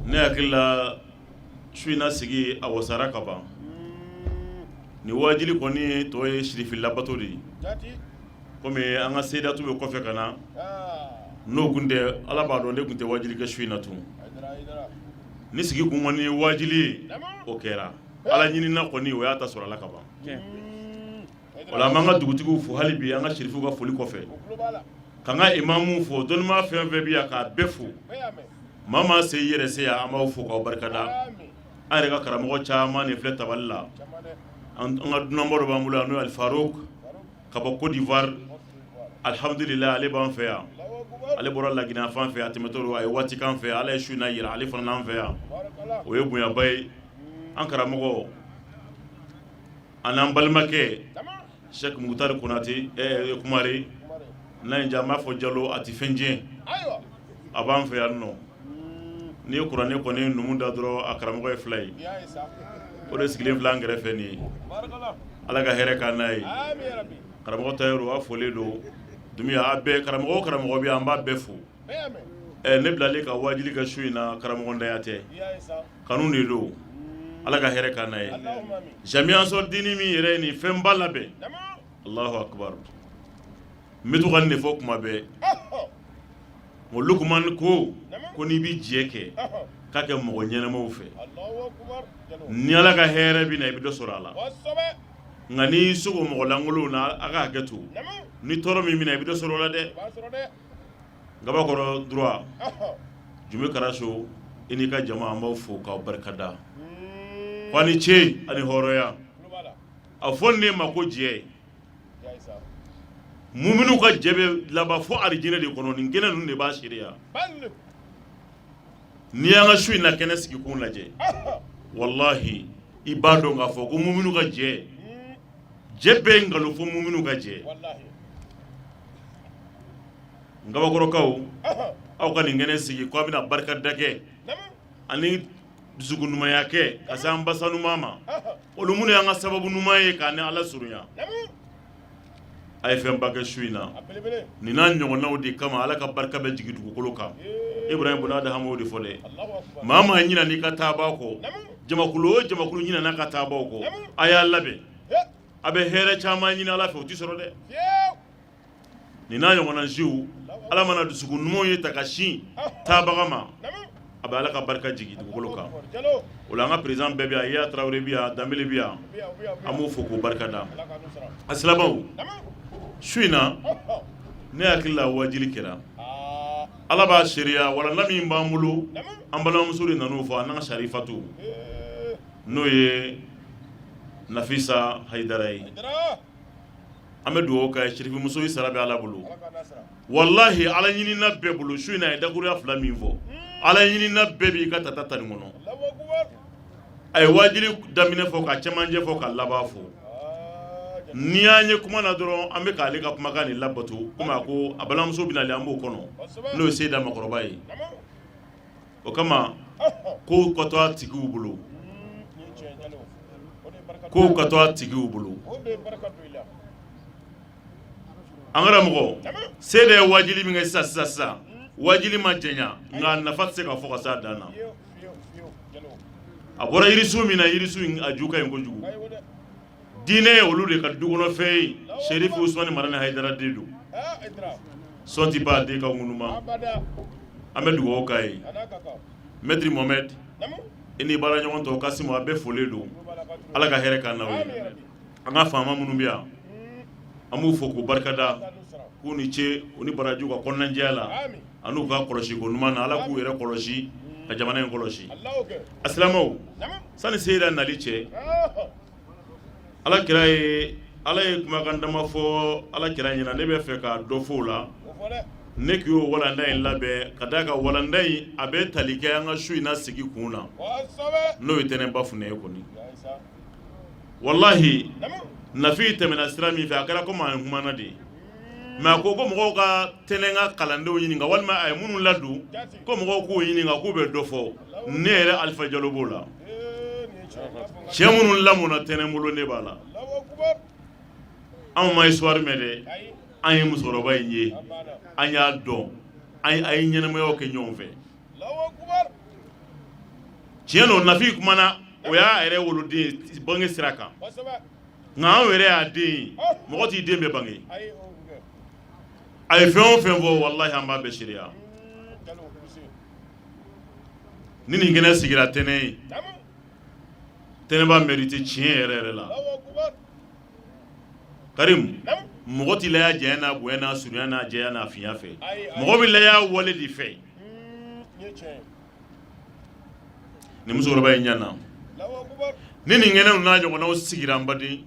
Ne hakili la, su in na sigi a wasara ka ban. Ni wajuli kɔni tɔ ye sirifi labato de ye, komi an ka sedatu bɛ kɔfɛ ka na. N'o tun tɛ, Ala b'a dɔn, ne tun tɛ wajuli kɛ su in na tun. Ni sigi kun kɔni ye wajuli ye, o kɛra. Ala ɲinina kɔni, o y'a ta sɔrɔ a la ka ban. O la, an b'an ka dugutigiw fo hali bi, an ka sirifuw ka foli kɔfɛ, k'an ka imamuw fo, dɔnnimaa fɛn fɛn bɛ yan, k'a bɛɛ fo. Maa maa se i yɛrɛ se yan, an b'aw fo k'aw barikada. An yɛrɛ ka karamɔgɔ caman de filɛ tabali la. An ka dunanba dɔ b'an bolo yan, n'o ye Alifaruk ka bɔ Côte d'Ivoire. Alihamudulila, ale b'an fɛ yan. Ale bɔra Laginɛ fan fɛ, a tɛmɛtɔ don, a ye waati k'an fɛ yan. Ala ye su in na yira ale fana n'an fɛ yan, o ye bonyaba ye. An karamɔgɔ ani an balimakɛ Sɛki Mutari Konate, Kumare n'a ye an b'a fɔ Jalo, a tɛ fɛn tiɲɛ, a b'an fɛ yan nɔ. N'i ye kuranɛ kɔni numu da dɔrɔn, a karamɔgɔ ye fila ye, o de sigilen filɛ an kɛrɛfɛ nin ye. Ala ka hɛrɛ k'an n'a ye. Karamɔgɔ Tayiru, a folilen don. Dunbiya, a bɛɛ karamɔgɔ o karamɔgɔ bɛ yan, an b'a bɛɛ fo. Ne bilalen ka wajuli kɛ su in na, karamɔgɔntanya tɛ, kanu de don. Ala ka hɛrɛ k'an n'a ye. Jamiya Ansɔri Dini min yɛrɛ ye nin fɛnba labɛn, Alahu akibaru, n bɛ to ka nin de fɔ kuma bɛɛ. Ko Lukumani ko n'i bɛ jɛ kɛ, k'a kɛ mɔgɔ ɲɛnamaw fɛ. Ni Ala ka hɛrɛ bɛ na, i bɛ dɔ sɔrɔ a la. Nka n'i y'i sogo mɔgɔ lankolonw na, a ka hakɛ to, ni tɔɔrɔ min bɛ na, i bɛ dɔ sɔrɔ o la dɛ. Gabakɔrɔ droit, Jumɛ Karaso, i n'i ka jama, an b'aw fo k'aw barikada. Ko a ni ce ani hɔrɔnya. A fɔ ne ma ko jɛ, muminu ka jɛ bɛ laban fo arijinɛ de kɔnɔ. Nin kɛnɛ ninnu de b'a seereya. N'i y'an ka su in na kɛnɛ sigi kun lajɛ, walahi, i b'a dɔn k'a fɔ ko muminu ka jɛ, jɛ bɛɛ ye nkalon fo muminu ka jɛ. Gabakɔrɔkaw, aw ka nin kɛnɛ sigi ko a bɛna barikada kɛ ani dusukun ɲumanya kɛ ka se an basa ɲuman ma, olu minnu y'an ka sababu ɲuman ye k'an ni Ala surunya. A ye fɛnba kɛ su in na. Nin n'a ɲɔgɔnnaw de kama Ala ka barika bɛ jigin dugukolo kan. Ibrahim bun Adaham y'o de fɔ dɛ. Maa maa ɲinɛ n'i ka taabaa kɔ, jamakulu o jamakulu ɲinɛna ka taabaw kɔ, a y'a labɛn, a bɛ hɛrɛ caman ɲini Ala fɛ, o tɛ sɔrɔ dɛ. Nin n'a ɲɔgɔnna siw, Ala mana dusukun ɲumanw ye ta ka sin taabaga ma, a bɛ Ala ka barika jigin dugukolo kan. O la, an ka président bɛɛ bɛ yan, Iya Tarawele bɛ yan, Danbele bɛ yan, an b'u fo k'u barika da. A silamɛw, su in na, ne hakili la wajuli kɛra. Ala b'a seereya, walanda min b'an bolo, an balimamuso de nan'o fɔ, a n'an ka Sarifatu, n'o ye Nafisa Hayidara ye. An bɛ dugawu kɛ sirifimuso, i sara bɛ Ala bolo. Walahi, Ala ɲinina bɛɛ bolo, su in na a ye dakuruya fila min fɔ, Ala ɲinina bɛɛ b'i ka tata ta nin kɔnɔ. A ye wajuli daminɛ fɔ, ka cɛmancɛ fɔ, ka laban fɔ. N'i y'an ye kuma na dɔrɔn, an bɛ k'ale ka kumakan de labato, komi a ko a balimamuso bɛ nalen, an b'o kɔnɔ, n'o ye Seyida makɔrɔba ye. O kama, kow ka to a tigiw bolo, kow ka to a tigiw bolo. An karamɔgɔ Seyida ye wajuli min kɛ sisan sisan sisan, wajuli ma janya, nka a nafa tɛ se ka fɔ ka s'a dan na. A bɔra yirisun min na, yirisun in a ju ka ɲi kojugu. Diinɛ ye olu de ka dukɔnɔfɛn ye. Serifu Usumani Marani Hayidara den don, sɔn tɛ ban den ka ŋunuma. An bɛ dugawu k'a ye. Maître Mohamed, i ni baara ɲɔgɔn tɔw, Kasimu, a bɛɛ folen don. Ala ka hɛrɛ k'an n'aw ye. An ka faama minnu bɛ yan, an b'u fo k'u barikada, k'u ni ce, u ni baraji, u ka kɔnɔnajɛya la an'u ka kɔlɔsiko ɲuman na. Ala k'u yɛrɛ kɔlɔsi ka jamana in kɔlɔsi. A silamɛw, sani Seyida nali cɛ, Ala kira ye, Ala ye kumakan dama fɔ Ala kira ɲɛna. Ne bɛ fɛ ka dɔ fɔ o la. Ne k'i y'o walanda in labɛn ka d'a kan, walanda in a bɛ tali kɛ an ka su in na sigi kun na, n'o ye tɛnɛnba funɛ ye kɔni. Walahi, Nafi tɛmɛna sira min fɛ, a kɛra komi an kumana de ye, mais a ko ko mɔgɔw ka tɛnɛn ka kalandenw ɲininka, walima a ye minnu ladon, ko mɔgɔw k'u ɲininka, k'u bɛ dɔ fɔ. Ne yɛrɛ Alifa Jalo b'o la. Cɛ minnu lamɔna tɛnɛn bolo, ne b'a la. Anw ma histoire mɛn dɛ, an ye musokɔrɔba in ye, an y'a dɔn, an ye ɲɛnamayaw kɛ ɲɔgɔn fɛ. Tiɲɛ don, Nafi kumana, o y'a yɛrɛ woloden bange sira kan, nka anw yɛrɛ y'a den ye. Mɔgɔ t'i den bɛɛ bange. A ye fɛn o fɛn fɔ, walahi, an b'a bɛɛ seereya. Ni nin kɛnɛ sigira tɛnɛn ye, Tɛnɛ b'a mérité tiɲɛ yɛrɛ yɛrɛ la. Karim, mɔgɔ tɛ laya janya n'a bonya n'a surunya n'a jɛya n'a finya fɛ, mɔgɔ bɛ laya wale de fɛ. Ni musokɔrɔba in ɲana ni nin kɛnɛw n'a ɲɔgɔnnaw sigira, n baden,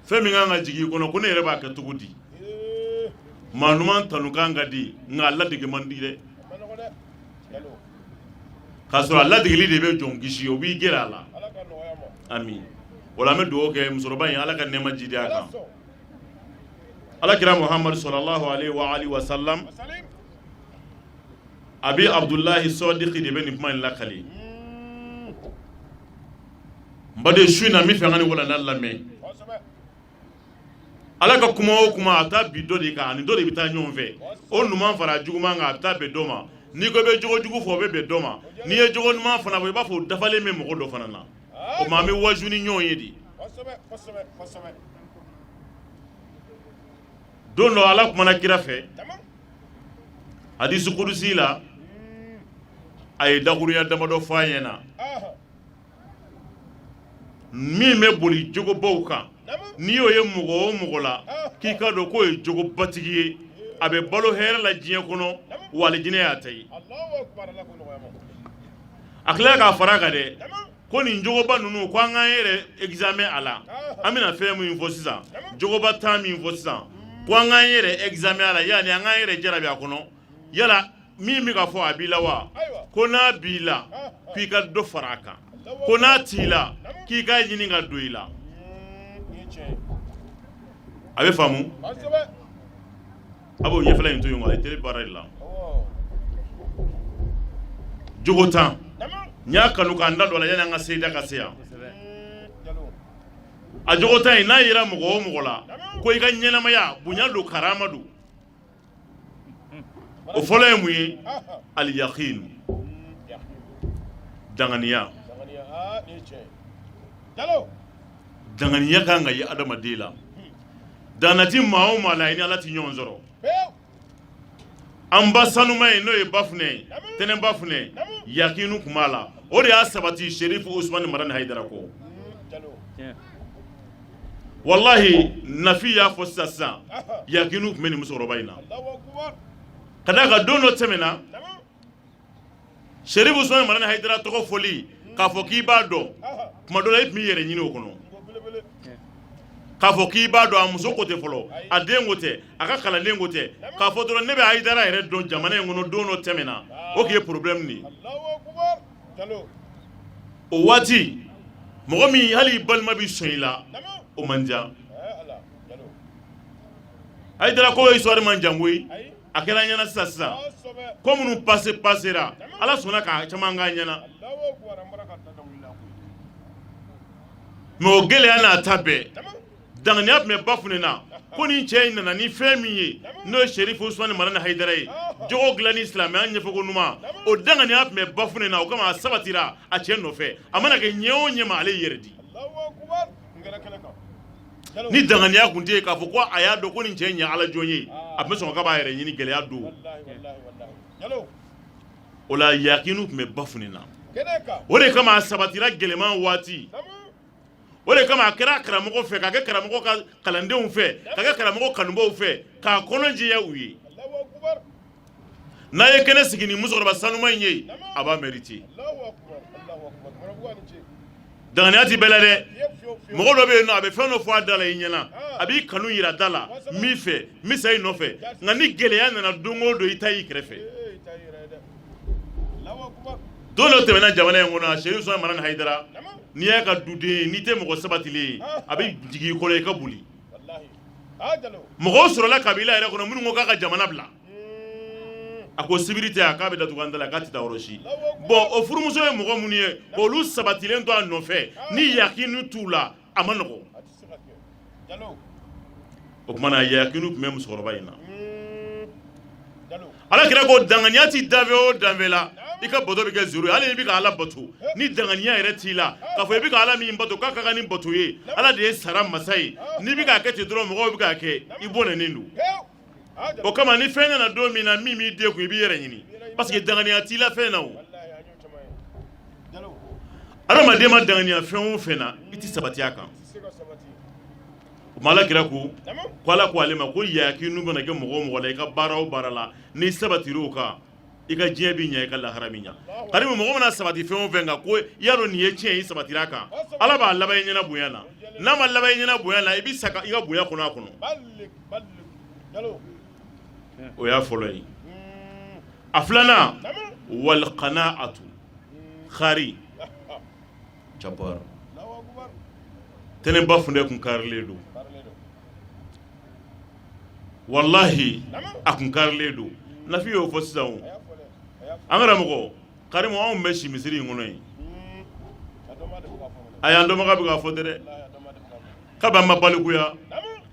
fɛn min kan ka jigin i kɔnɔ ko ne yɛrɛ b'a kɛ cogo di? Maa ɲuman tanukan ka di, nka a ladege man di dɛ. K'a sɔrɔ a ladegeli de bɛ jɔn kisi, o b'i gɛrɛ a la. Ami, o la an bɛ dugawu kɛ musokɔrɔba in, Ala ka nɛɛma jidi a kan. Ala kira Muhamadu sallallahu alaihi wa alihi wa sallam, Abi Abudulayi Sɔdiki de bɛ nin kuma in lakali. N baden, su in na, n bɛ fɛ an ka nin walanda lamɛn. Ala ka kuma o kuma, a bɛ taa bi dɔ de kan, ani dɔ de bɛ taa ɲɔgɔn fɛ. O ɲuman fara juguman kan, a bɛ taa bɛn dɔ ma. N'i ko i bɛ jogo jugu fɔ, o bɛ bɛn dɔ ma. N'i ye jogo ɲuman fana fɔ, i b'a fɔ o dafalen bɛ mɔgɔ dɔ fana na. O tuma an bɛ waju ni ɲɔgɔn ye de. Don dɔ, Ala kumana kira fɛ hadisi kudusi la, a ye dakurunya damadɔ fɔ a ɲɛna min bɛ boli jogobaw kan. N'i y'o ye mɔgɔ o mɔgɔ la, k'i ka dɔn k'o ye jogobatigi ye, a bɛ balo hɛrɛ la diɲɛ kɔnɔ, wa alijinɛ y'a ta ye. A tilala k'a fara a kan dɛ, ko nin jogoba ninnu, ko an k'an yɛrɛ examen a la. An bɛna fɛn min fɔ sisan, jogoba 10 min fɔ sisan, ko an k'an yɛrɛ examen a la, yanni an k'an yɛrɛ jarabi a kɔnɔ, yala min bɛ ka fɔ, a b'i la wa? Ko n'a b'i la, k'i ka dɔ fara a kan, ko n'a t'i la, k'i k'a ɲini ka don i la. A bɛ faamu, a b'o ɲɛfɛla in to yen, a ye télé baara de la. Jogo 10, n y'a kanu k'an da don a la yanni an ka seyida ka se yan. A jogo 10 in, n'a yera mɔgɔ o mɔgɔ la ko i ka ɲɛnamaya bonya don, karama don, o fɔlɔ ye mun ye? Aliyakin, danganiya. Danganiya kan ka ye adamaden la. Danganiya ti maa o maa la, i ni Ala ti ɲɔgɔn sɔrɔ. An ba sanuma ye, n'o ye Bafunɛ ye, Tɛnɛ Bafunɛ, yakinu tun b'a la. O de y'a sabati Serifu Usumani Madani Hayidara kɔ. Walahi, Nafi y'a fɔ sisan sisan, yakinu tun bɛ nin musokɔrɔba in na, ka d'a kan don dɔ tɛmɛna, Serifu Usumani Madani Hayidara tɔgɔ fɔli, k'a fɔ k'i b'a dɔn, tuma dɔ la i tun b'i yɛrɛ ɲini o kɔnɔ. K'a fɔ k'i b'a dɔn, a muso ko tɛ fɔlɔ, a den ko tɛ, a ka kalanden ko tɛ, k'a fɔ dɔrɔn ne bɛ Hayidara yɛrɛ dɔn jamana in kɔnɔ, don dɔ tɛmɛna, o tun ye problème de ye. O waati, mɔgɔ min hali i balima bɛ sɔn i la, o man ca. Hayidara ko histoire man jan koyi. A kɛra an ɲɛna sisan sisan, ko minnu passé passera, Ala sɔnna k'a caman k'an ɲɛna. Mais o gɛlɛya n'a ta bɛɛ, danganiya tun bɛ Bafunɛ na ko nin cɛ in nana ni fɛn min ye, n'o ye Serifu Usumani Madani Hayidara ye, jogo dilan ni silamɛya ɲɛfɔko ɲuman, o danganiya tun bɛ Bafunɛ na. O kama a sabatira a cɛ nɔfɛ, a mana kɛ ɲɛ o ɲɛ ma, ale yɛrɛ di. Ni danganiya tun tɛ yen k'a fɔ ko a y'a dɔn ko nin cɛ in ye Ala jɔn ye, a tun bɛ sɔn k'a b'a yɛrɛ ɲini gɛlɛya don o la. Yakinu tun bɛ Bafunɛ na, o de kama a sabatira gɛlɛman waati. O de kama a kɛra karamɔgɔ fɛ, ka kɛ karamɔgɔ ka kalandenw fɛ, ka kɛ karamɔgɔ kanubaw fɛ, k'a kɔnɔ jɛya u ye. N'a ye kɛnɛ sigi ni musokɔrɔba sanuma in ye, a b'a mérité. Danganiya ti bɛɛ la dɛ. Mɔgɔ dɔ bɛ yen nɔ, a bɛ fɛn dɔ fɔ a da la i ɲɛna, a b'i kanu yira da la, n b'i fɛ, n bɛ sa i nɔfɛ, nka ni gɛlɛya nana don o don, i ta y'i kɛrɛfɛ. Don dɔ tɛmɛna jamana in kɔnɔ, Serifu Usumani Madani Hayidara, n'i y'a ka duden ye, n'i tɛ mɔgɔ sabatilen ye, a bɛ jigin i kɔrɔ, i ka boli. Mɔgɔw sɔrɔla kabila yɛrɛ kɔnɔ minnu ko k'a ka jamana bila. A ko sibiri tɛ, a k'a bɛ datugu an da la, k'a tɛ taa yɔrɔ si. Bon, o furumuso ye mɔgɔ minnu ye, k'olu sabatilen to a nɔfɛ ni yakinu t'u la, a ma nɔgɔ. O tuma na yakinu tun bɛ musokɔrɔba in na. Ala kira ko danganiya ti danfɛn o danfɛn la, i ka bato bɛ kɛ zéro ye. Hali n'i bɛ ka Ala bato, ni danganiya yɛrɛ t'i la k'a fɔ i bɛ ka Ala min bato k'a ka kan ni bato ye, Ala de ye sara masa ye, n'i bɛ k'a kɛ ten dɔrɔn, mɔgɔw bɛ k'a kɛ, i bɔnɛnen don. O kama ni fɛn nana don min na min b'i degun, i b'i yɛrɛ ɲini, parce que danganiya t'i la fɛn na. O Adamaden ma danganiya fɛn o fɛn na, i tɛ sabati a kan. O ma, ala kira ko ko ala ko ale ma ko yakinu mana kɛ mɔgɔ o mɔgɔ la, i ka baara o baara la, n'i sabatira o kan, i ka diɲɛ bɛ ɲɛ, i ka lahara bɛ ɲɛ. Karimu, mɔgɔ mana sabati fɛn o fɛn kan, ko i y'a dɔn nin ye tiɲɛ ye, i sabatira a kan, ala b'a laban i ɲɛna bonya na. N'a ma laban i ɲɛna bonya na, i bɛ sa i ka bonya kɔnɔ a kɔnɔ. O y'a fɔlɔ ye. A filanan, walqanaatu, kari jabbar Tɛnɛba Funɛ kun karilen don, walahi a kun karilen don. Nafi y'o fɔ sisan. O an karamɔgɔ Karimu, anw bɛ si misiri in kɔnɔ yen. A y'an dɔnbaga bɛ k'a fɔ dɛ, kabi an ma balikuya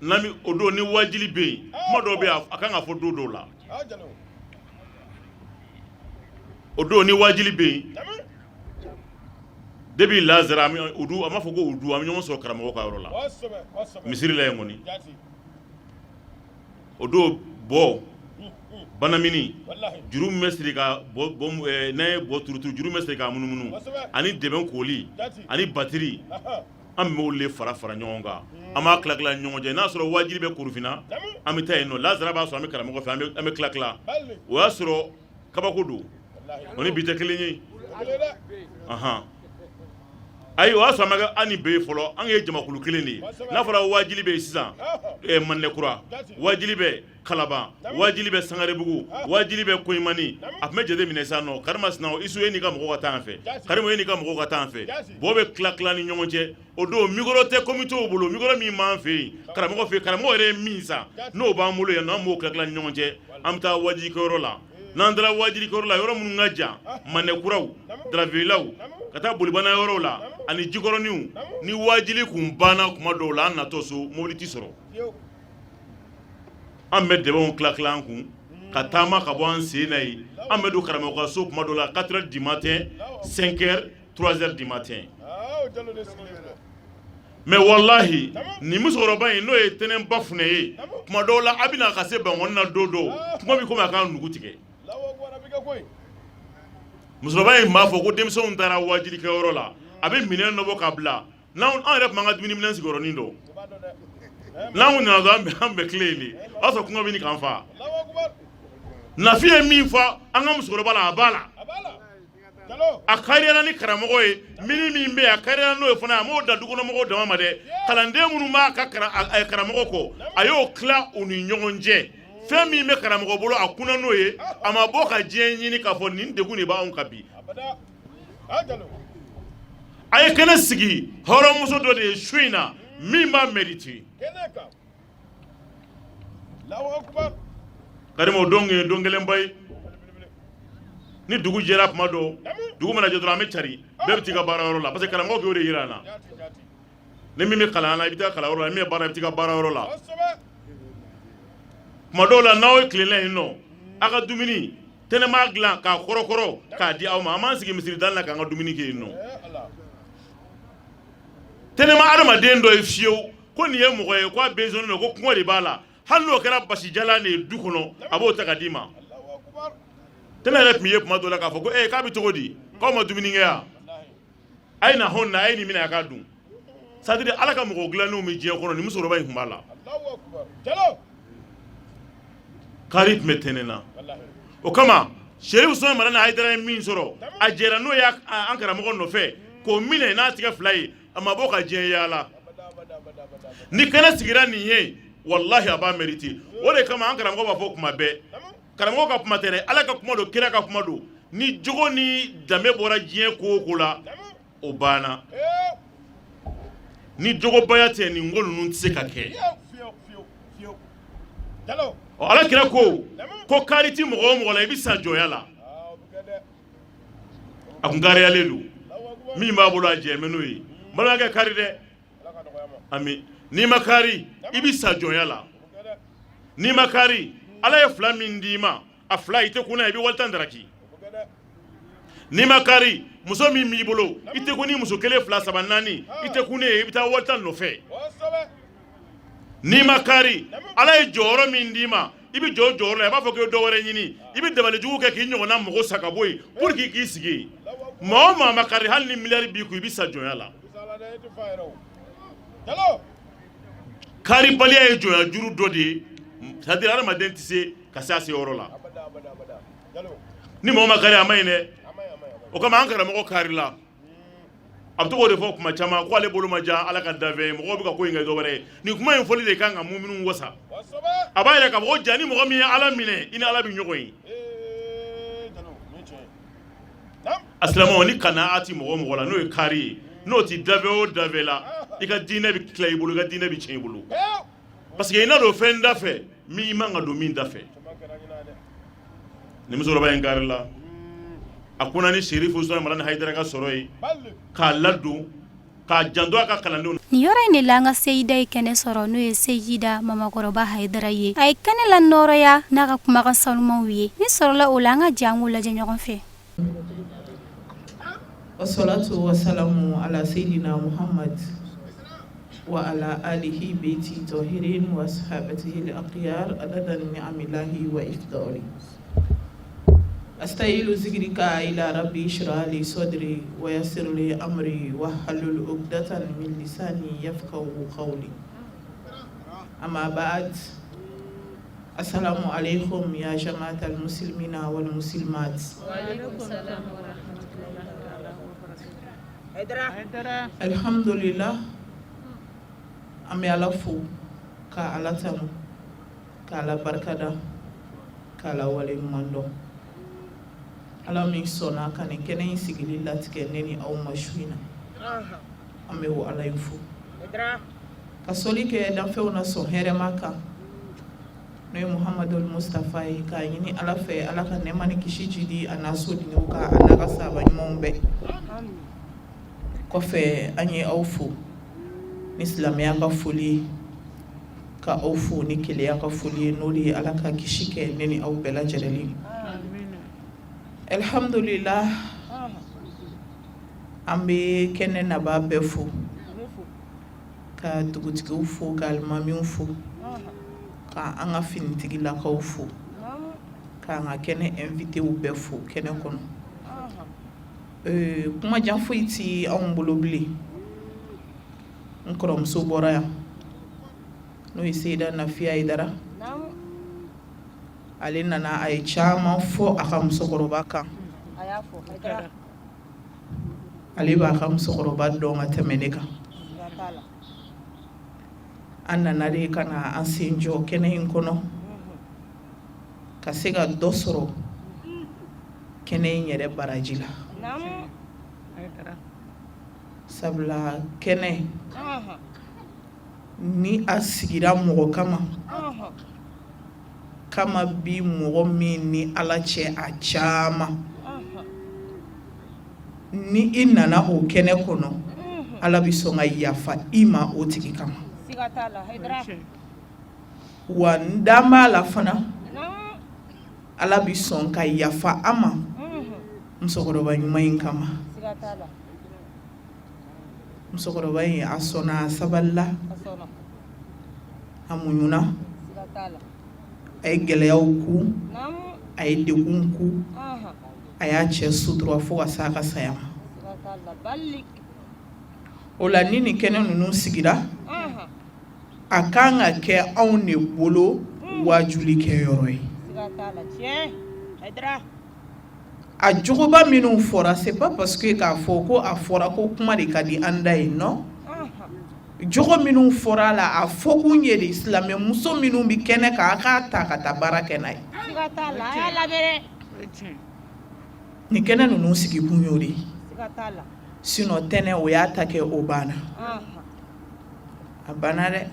n'an o don ni wajuli bɛ yen, kuma dɔw bɛ yen, a kan ka fɔ don dɔw la. O don ni wajuli bɛ yen, depuis lazara o du, an b'a fɔ ko o du, an bɛ ɲɔgɔn sɔrɔ karamɔgɔ ka yɔrɔ la misiri la yen kɔni. O don bɔ banamini juru min bɛ siri ka n'an ye bɔ turuturu, juru min bɛ siri k'a munumunu, ani dɛbɛn koli ani batiri, an b'olu de fara fara ɲɔgɔn kan, an b'a tila tila ɲɔgɔn cɛ. N'a sɔrɔ wajuli bɛ Korofina, an bɛ taa yen nɔ. Lazara b'a sɔrɔ an bɛ karamɔgɔ fɛ, an bɛ tila tila. O y'a sɔrɔ kabako don, o ni bi tɛ kelen ye. Ayi, o y'a sɔrɔ an ma kɛ an ni bɛɛ ye fɔlɔ, an ye jamakulu kelen de ye. N'a fɔra wajuli bɛ yen sisan, Mandekura wajuli bɛ, Kalaban wajuli bɛ, Sangarebugu wajuli bɛ, Koɲumani, a tun bɛ jate minɛ sisan nɔ. Karimasina Isu, e n'i ka mɔgɔw ka taa an fɛ. Karimu, e n'i ka mɔgɔw ka taa an fɛ. Bɔ bɛ tila tila ni ɲɔgɔn cɛ. O don micro tɛ komitew bolo, micro min b'an fɛ yen karamɔgɔ fɛ, karamɔgɔ yɛrɛ ye min san, n'o b'an bolo yan, n'an b'o tila tila ni ɲɔgɔn cɛ, an bɛ taa wajulikɛyɔrɔ la. N'an taara wajulikɛyɔrɔ la, yɔrɔ minnu ka jan, Mandekuraw, Daravelaw, ka taa Bolibana yɔrɔw la ani Jikɔrɔniw, ni wajuli kun banna kuma dɔw la, an natɔ so, mobili tɛ sɔrɔ. An bɛ dɛbɛnw tila tila an kun ka taama ka bɔ an sen na yen. An bɛ don karamɔgɔ ka so kuma dɔ la 4 heures du matin, 5 heures, 3 heures du matin. Mais walahi, nin musokɔrɔba in, n'o ye Tɛnɛnba Funɛ ye, kuma dɔw la a bɛna ka se Bankɔni na don dɔw, kuma bɛ komi a k'a nugu tigɛ. Musokɔrɔba in b'a fɔ ko denmisɛnw taara wajulikɛyɔrɔ la, a bɛ minɛn dɔ bɔ k'a bila. N'an yɛrɛ tun b'an ka dumuniminɛn sigiyɔrɔnin dɔn, n'an kun nana dɔrɔn, an bɛ tile yen de, o y'a sɔrɔ kɔngɔ bɛ ɲini k'an fa. Nafi ye min fɔ an ka musokɔrɔba la, a b'a la, a kariyara ni karamɔgɔ ye mini min bɛ yen, a kariyara n'o ye fana. A m'o da dukɔnɔmɔgɔw dama ma dɛ, kalanden minnu b'a ka karamɔgɔ kɔ, a y'o tila u ni ɲɔgɔn cɛ. Fɛn min bɛ karamɔgɔ bolo, a kunna n'o ye, a ma bɔ ka diɲɛ ɲini k'a fɔ nin degun de b'anw kan bi. A ye kɛnɛ sigi hɔrɔnmuso dɔ de ye su in na min b'a mérite. Karimu, o don ye don gɛlɛnba ye. Ni dugu jɛra kuma dɔ, dugu mana jɛ dɔrɔn, an bɛ cari, bɛɛ bɛ t'i ka baarayɔrɔ la, parce que karamɔgɔ y'o de yira an na. Ni min bɛ kalan na, i bɛ taa kalanyɔrɔ la. Ni min bɛ baara, i bɛ t'i ka baarayɔrɔ la. Kuma dɔw la, n'aw ye tilenna yen nɔ, aw ka dumuni, Tɛnɛ b'a dilan k'a kɔrɔkɔrɔ k'a di aw ma. An b'an sigi misiri da la k'an ka dumuni kɛ yen nɔ. Tɛnɛ ma adamaden dɔ ye fiyewu ko nin ye mɔgɔ ye ko a besoin don, ko kɔngɔ de b'a la. Hali n'o kɛra basijalan de ye du kɔnɔ, a b'o ta ka d'i ma. Tɛnɛ yɛrɛ tun ye kuma dɔ la k'a fɔ ko ee, k'a bɛ cogo di, k'aw ma dumuni kɛ yan, a ye na hɔn na, a ye nin minɛ a k'a dun. C'est à dire, ala ka mɔgɔ dilannenw bɛ diɲɛ kɔnɔ, nin musokɔrɔba in tun b'a la. Kari tun bɛ Tɛnɛ na. O kama Serifu Usumani Madani Hayidara ye min sɔrɔ, a jɛra n'o ye an karamɔgɔ nɔfɛ k'o minɛ n'a tigɛ fila ye, a ma bɔ ka diɲɛ yaala. Ni kɛnɛ sigira nin ye, walahi a b'a mérite. O de kama an karamɔgɔ b'a fɔ kuma bɛɛ, karamɔgɔ ka kuma tɛ dɛ, ala ka kuma don, kira ka kuma don, ni jogo ni danbe bɔra diɲɛ ko o ko la, o banna. Ni jogobaya tɛ, nin ko ninnu tɛ se ka kɛ. Ɔ, ala kira ko ko kari ti mɔgɔ o mɔgɔ la, i bɛ sa jɔnya la. A kun kariyalen don, min b'a bolo, a jɛ bɛ n'o ye. N balimakɛ, kari dɛ. Ami, n'i ma kari, i bɛ sa jɔnya la. N'i ma kari, ala ye fila min d'i ma, a fila, i tɛ kun i bɛ wali tan daraki. N'i ma kari, muso min b'i bolo, i tɛ kun ni muso kelen, fila, saba, naani, i tɛ kun ne ye, i bɛ taa wali tan nɔfɛ. N'i ma kari, ala ye jɔyɔrɔ min d'i ma, i bɛ jɔ jɔyɔrɔ la, i b'a fɔ k'i ye dɔ wɛrɛ ɲini, i bɛ dabalijugu kɛ k'i ɲɔgɔnna mɔgɔ sa ka bɔ yen pour que k'i sigi yen. Maa o maa ma kari, hali ni miliyari b'i kun, i bɛ sa jɔnya la. Karibaliya ye jɔnya juru dɔ de ye, c'est à dire hadamaden tɛ se ka se a seyɔrɔ la ni mɔgɔ ma kari. A ma ɲi dɛ. O kama an karamɔgɔ karila, a bɛ to k'o de fɔ kuma caman ko ale bolo ma diya Ala ka danfɛn ye. Mɔgɔw bɛ ka ko in kɛ dɔ wɛrɛ ye. Nin kuma in fɔli de kan ka muminu wasa. A b'a yɛrɛ k'a fɔ ko ja ni mɔgɔ min ye Ala minɛ, i ni Ala bɛ ɲɔgɔn ye. A silamɛw, ni kana ti mɔgɔ mɔgɔ la, n'o ye kari ye, n'o ti dafɛ o dafɛ la, i ka diinɛ bɛ tila i bolo, i ka diinɛ bɛ tiɲɛ i bolo, parce que i na don fɛn da fɛ min i man ka don min da fɛ. Ni musokɔrɔba in karila, a kunna ni Serifu Usumani Madani Hayidara ka sɔrɔ ye k'a ladon, k'a janto a ka kalandenw. Nin yɔrɔ in de la an ka seyida ye kɛnɛ sɔrɔ, n'o ye seyida Mamakɔrɔba Hayidara ye. A ye kɛnɛ lanɔrɔya n'a ka kumakan sanumanw ye. Min sɔrɔla o la, an ka jɛ an k'o lajɛ ɲɔgɔn fɛ. Wasalatu wasalamu ala seyyidina Muhammad wa ala alihi beyti tahirin wa sahabatihi al-akhyar adada ni'amillahi wa ifdali. Astayilu zikirika ila rabbi shrah li sadri wa yassir li amri wahlul uqdatan min lisani yafqahu qawli. Amma ba'd. Assalamu alaikum ya jama'atal muslimina wal muslimat. Wa alaikum salam wa rahmatullahi ta'ala wa barakatuh. Alhamdulillah, an bɛ Ala fo ka Ala tanu ka Ala barikada k'Ala waleɲuman dɔn, Ala min sɔnna ka nin kɛnɛ in sigili latigɛ ne ni aw ma su in na. An bɛ o Ala in fo ka sɔli kɛ danfɛnw na sɔn hɛrɛma kan, n'o ye Muhamadul Mustafa ye, k'a ɲini Ala fɛ Ala ka nɛɛma ni kisi jidi a n'a sodenw kan, a n'a ka sahaba ɲumanw bɛɛ kɔfɛ. An ye aw fo ni silamɛya ka foli ye, ka aw fo ni kelenya ka foli ye, n'o de ye Ala ka kisi kɛ ne ni aw bɛɛ lajɛlen. Alhamdulillah, an bɛ kɛnɛ nabaa bɛɛ fo, ka dugutigiw fo, ka alimamiw fo, ka an ka finitigilakaw fo, k'an ka kɛnɛ invitéw bɛɛ fo kɛnɛ kɔnɔ. Kumajan foyi tɛ anw bolo bilen. N kɔrɔmuso bɔra yan, n'o ye Seyida Nafiya Hayidara. Ale nana, a ye caman fɔ a ka musokɔrɔba kan. Ale b'a ka musokɔrɔba dɔn ka tɛmɛ ne kan. An nana de ka na an sen jɔ kɛnɛ in kɔnɔ ka se ka dɔ sɔrɔ kɛnɛ in yɛrɛ baraji la, sabula kɛnɛ ni a sigira mɔgɔ kama kama bi mɔgɔ min ni Ala cɛ a caman, ni i nana o kɛnɛ kɔnɔ, Ala bɛ sɔn ka yafa i ma o tigi kama. Wa n dan b'a la fana, Ala bɛ sɔn ka yafa an ma musokɔrɔba ɲuman in kama. Musokɔrɔba in, a sɔnna, a sabalila, a muɲuna, a ye gɛlɛyaw kun, a ye degun kun, a y'a cɛ sutura fo ka s'a ka saya ma. O la, ni nin kɛnɛ ninnu sigira, a kan ka kɛ anw de bolo wajuli kɛ yɔrɔ ye. A jogoba minnu fɔra, c'est pas parce que k'a fɔ ko a fɔra ko kuma de ka di an da ye, non. Jogo minnu fɔra a la, a fɔkun ye de silamɛmuso minnu bɛ kɛnɛ kan, a k'a ta ka taa baara kɛ n'a ye. Nin kɛnɛ ninnu sigikun y'o de ye. Sinon tɛnɛ, o y'a ta kɛ, o banna, a banna dɛ.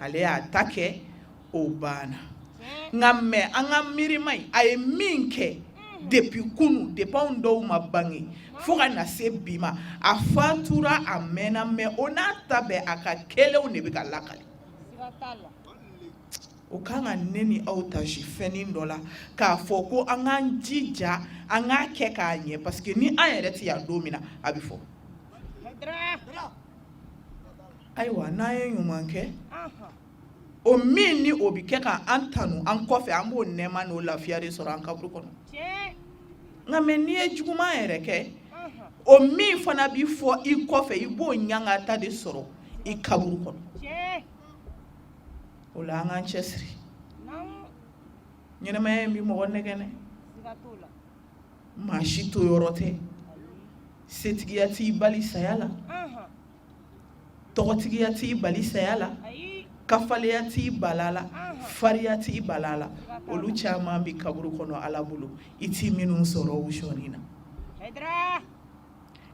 Ale y'a ta kɛ, o banna. Nka mais an ka miirima ye, a ye min kɛ depuis kunun, depuis anw dɔw ma bange fo ka na se bi ma, a fatura, a mɛnna, mais o n'a ta bɛɛ, a ka kɛlenw de bɛ ka lakali. O kan ka ne ni aw tasi fɛnnin dɔ la k'a fɔ ko an k'an jija, an k'a kɛ k'a ɲɛ, parce que ni an yɛrɛ tɛ yan don min na, a bɛ fɔ. Ayiwa, n'an ye ɲuman kɛ, o min ni o bɛ kɛ ka an tanu an kɔfɛ, an b'o nɛɛma n'o lafiya de sɔrɔ an kaburu kɔnɔ. Nka mais n'i ye juguman yɛrɛ kɛ, o min fana bɛ fɔ i kɔfɛ, i b'o ɲangata de sɔrɔ i kaburu kɔnɔ. O la an k'an cɛsiri. Ɲɛnamaya in bɛ mɔgɔ nɛgɛn dɛ. Maa si to yɔrɔ tɛ. Setigiya t'i bali saya la, tɔgɔtigiya t'i bali saya la, kafaleya t'i bala la, fariya t'i bala la. Olu caman bɛ kaburu kɔnɔ Ala bolo, i ti minnu sɔrɔ u sɔɔni na.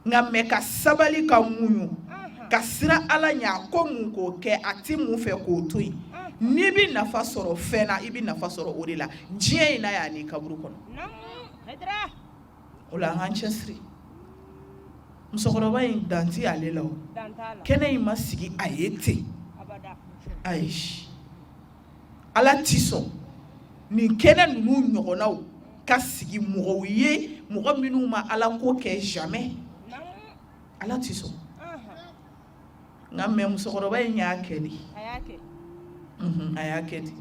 Nka mais ka sabali, ka muɲu, ka siran Ala ɲɛ, a ko mun k'o kɛ, a ti mun fɛ k'o to yen. N'i bɛ nafa sɔrɔ fɛn na, i bɛ nafa sɔrɔ o de la diɲɛ in na yan n'i kaburu kɔnɔ. O la an k'an cɛsiri. Musokɔrɔba in, dan tɛ ale la. O kɛnɛ in ma sigi a ye ten, ayi. Ala ti sɔn nin kɛnɛ ninnu ɲɔgɔnnaw ka sigi mɔgɔw ye, mɔgɔ minnu ma Ala ko kɛ jamais. Ala ti sɔn. Nka mais musokɔrɔba in y'a kɛ de, a y'a kɛ de.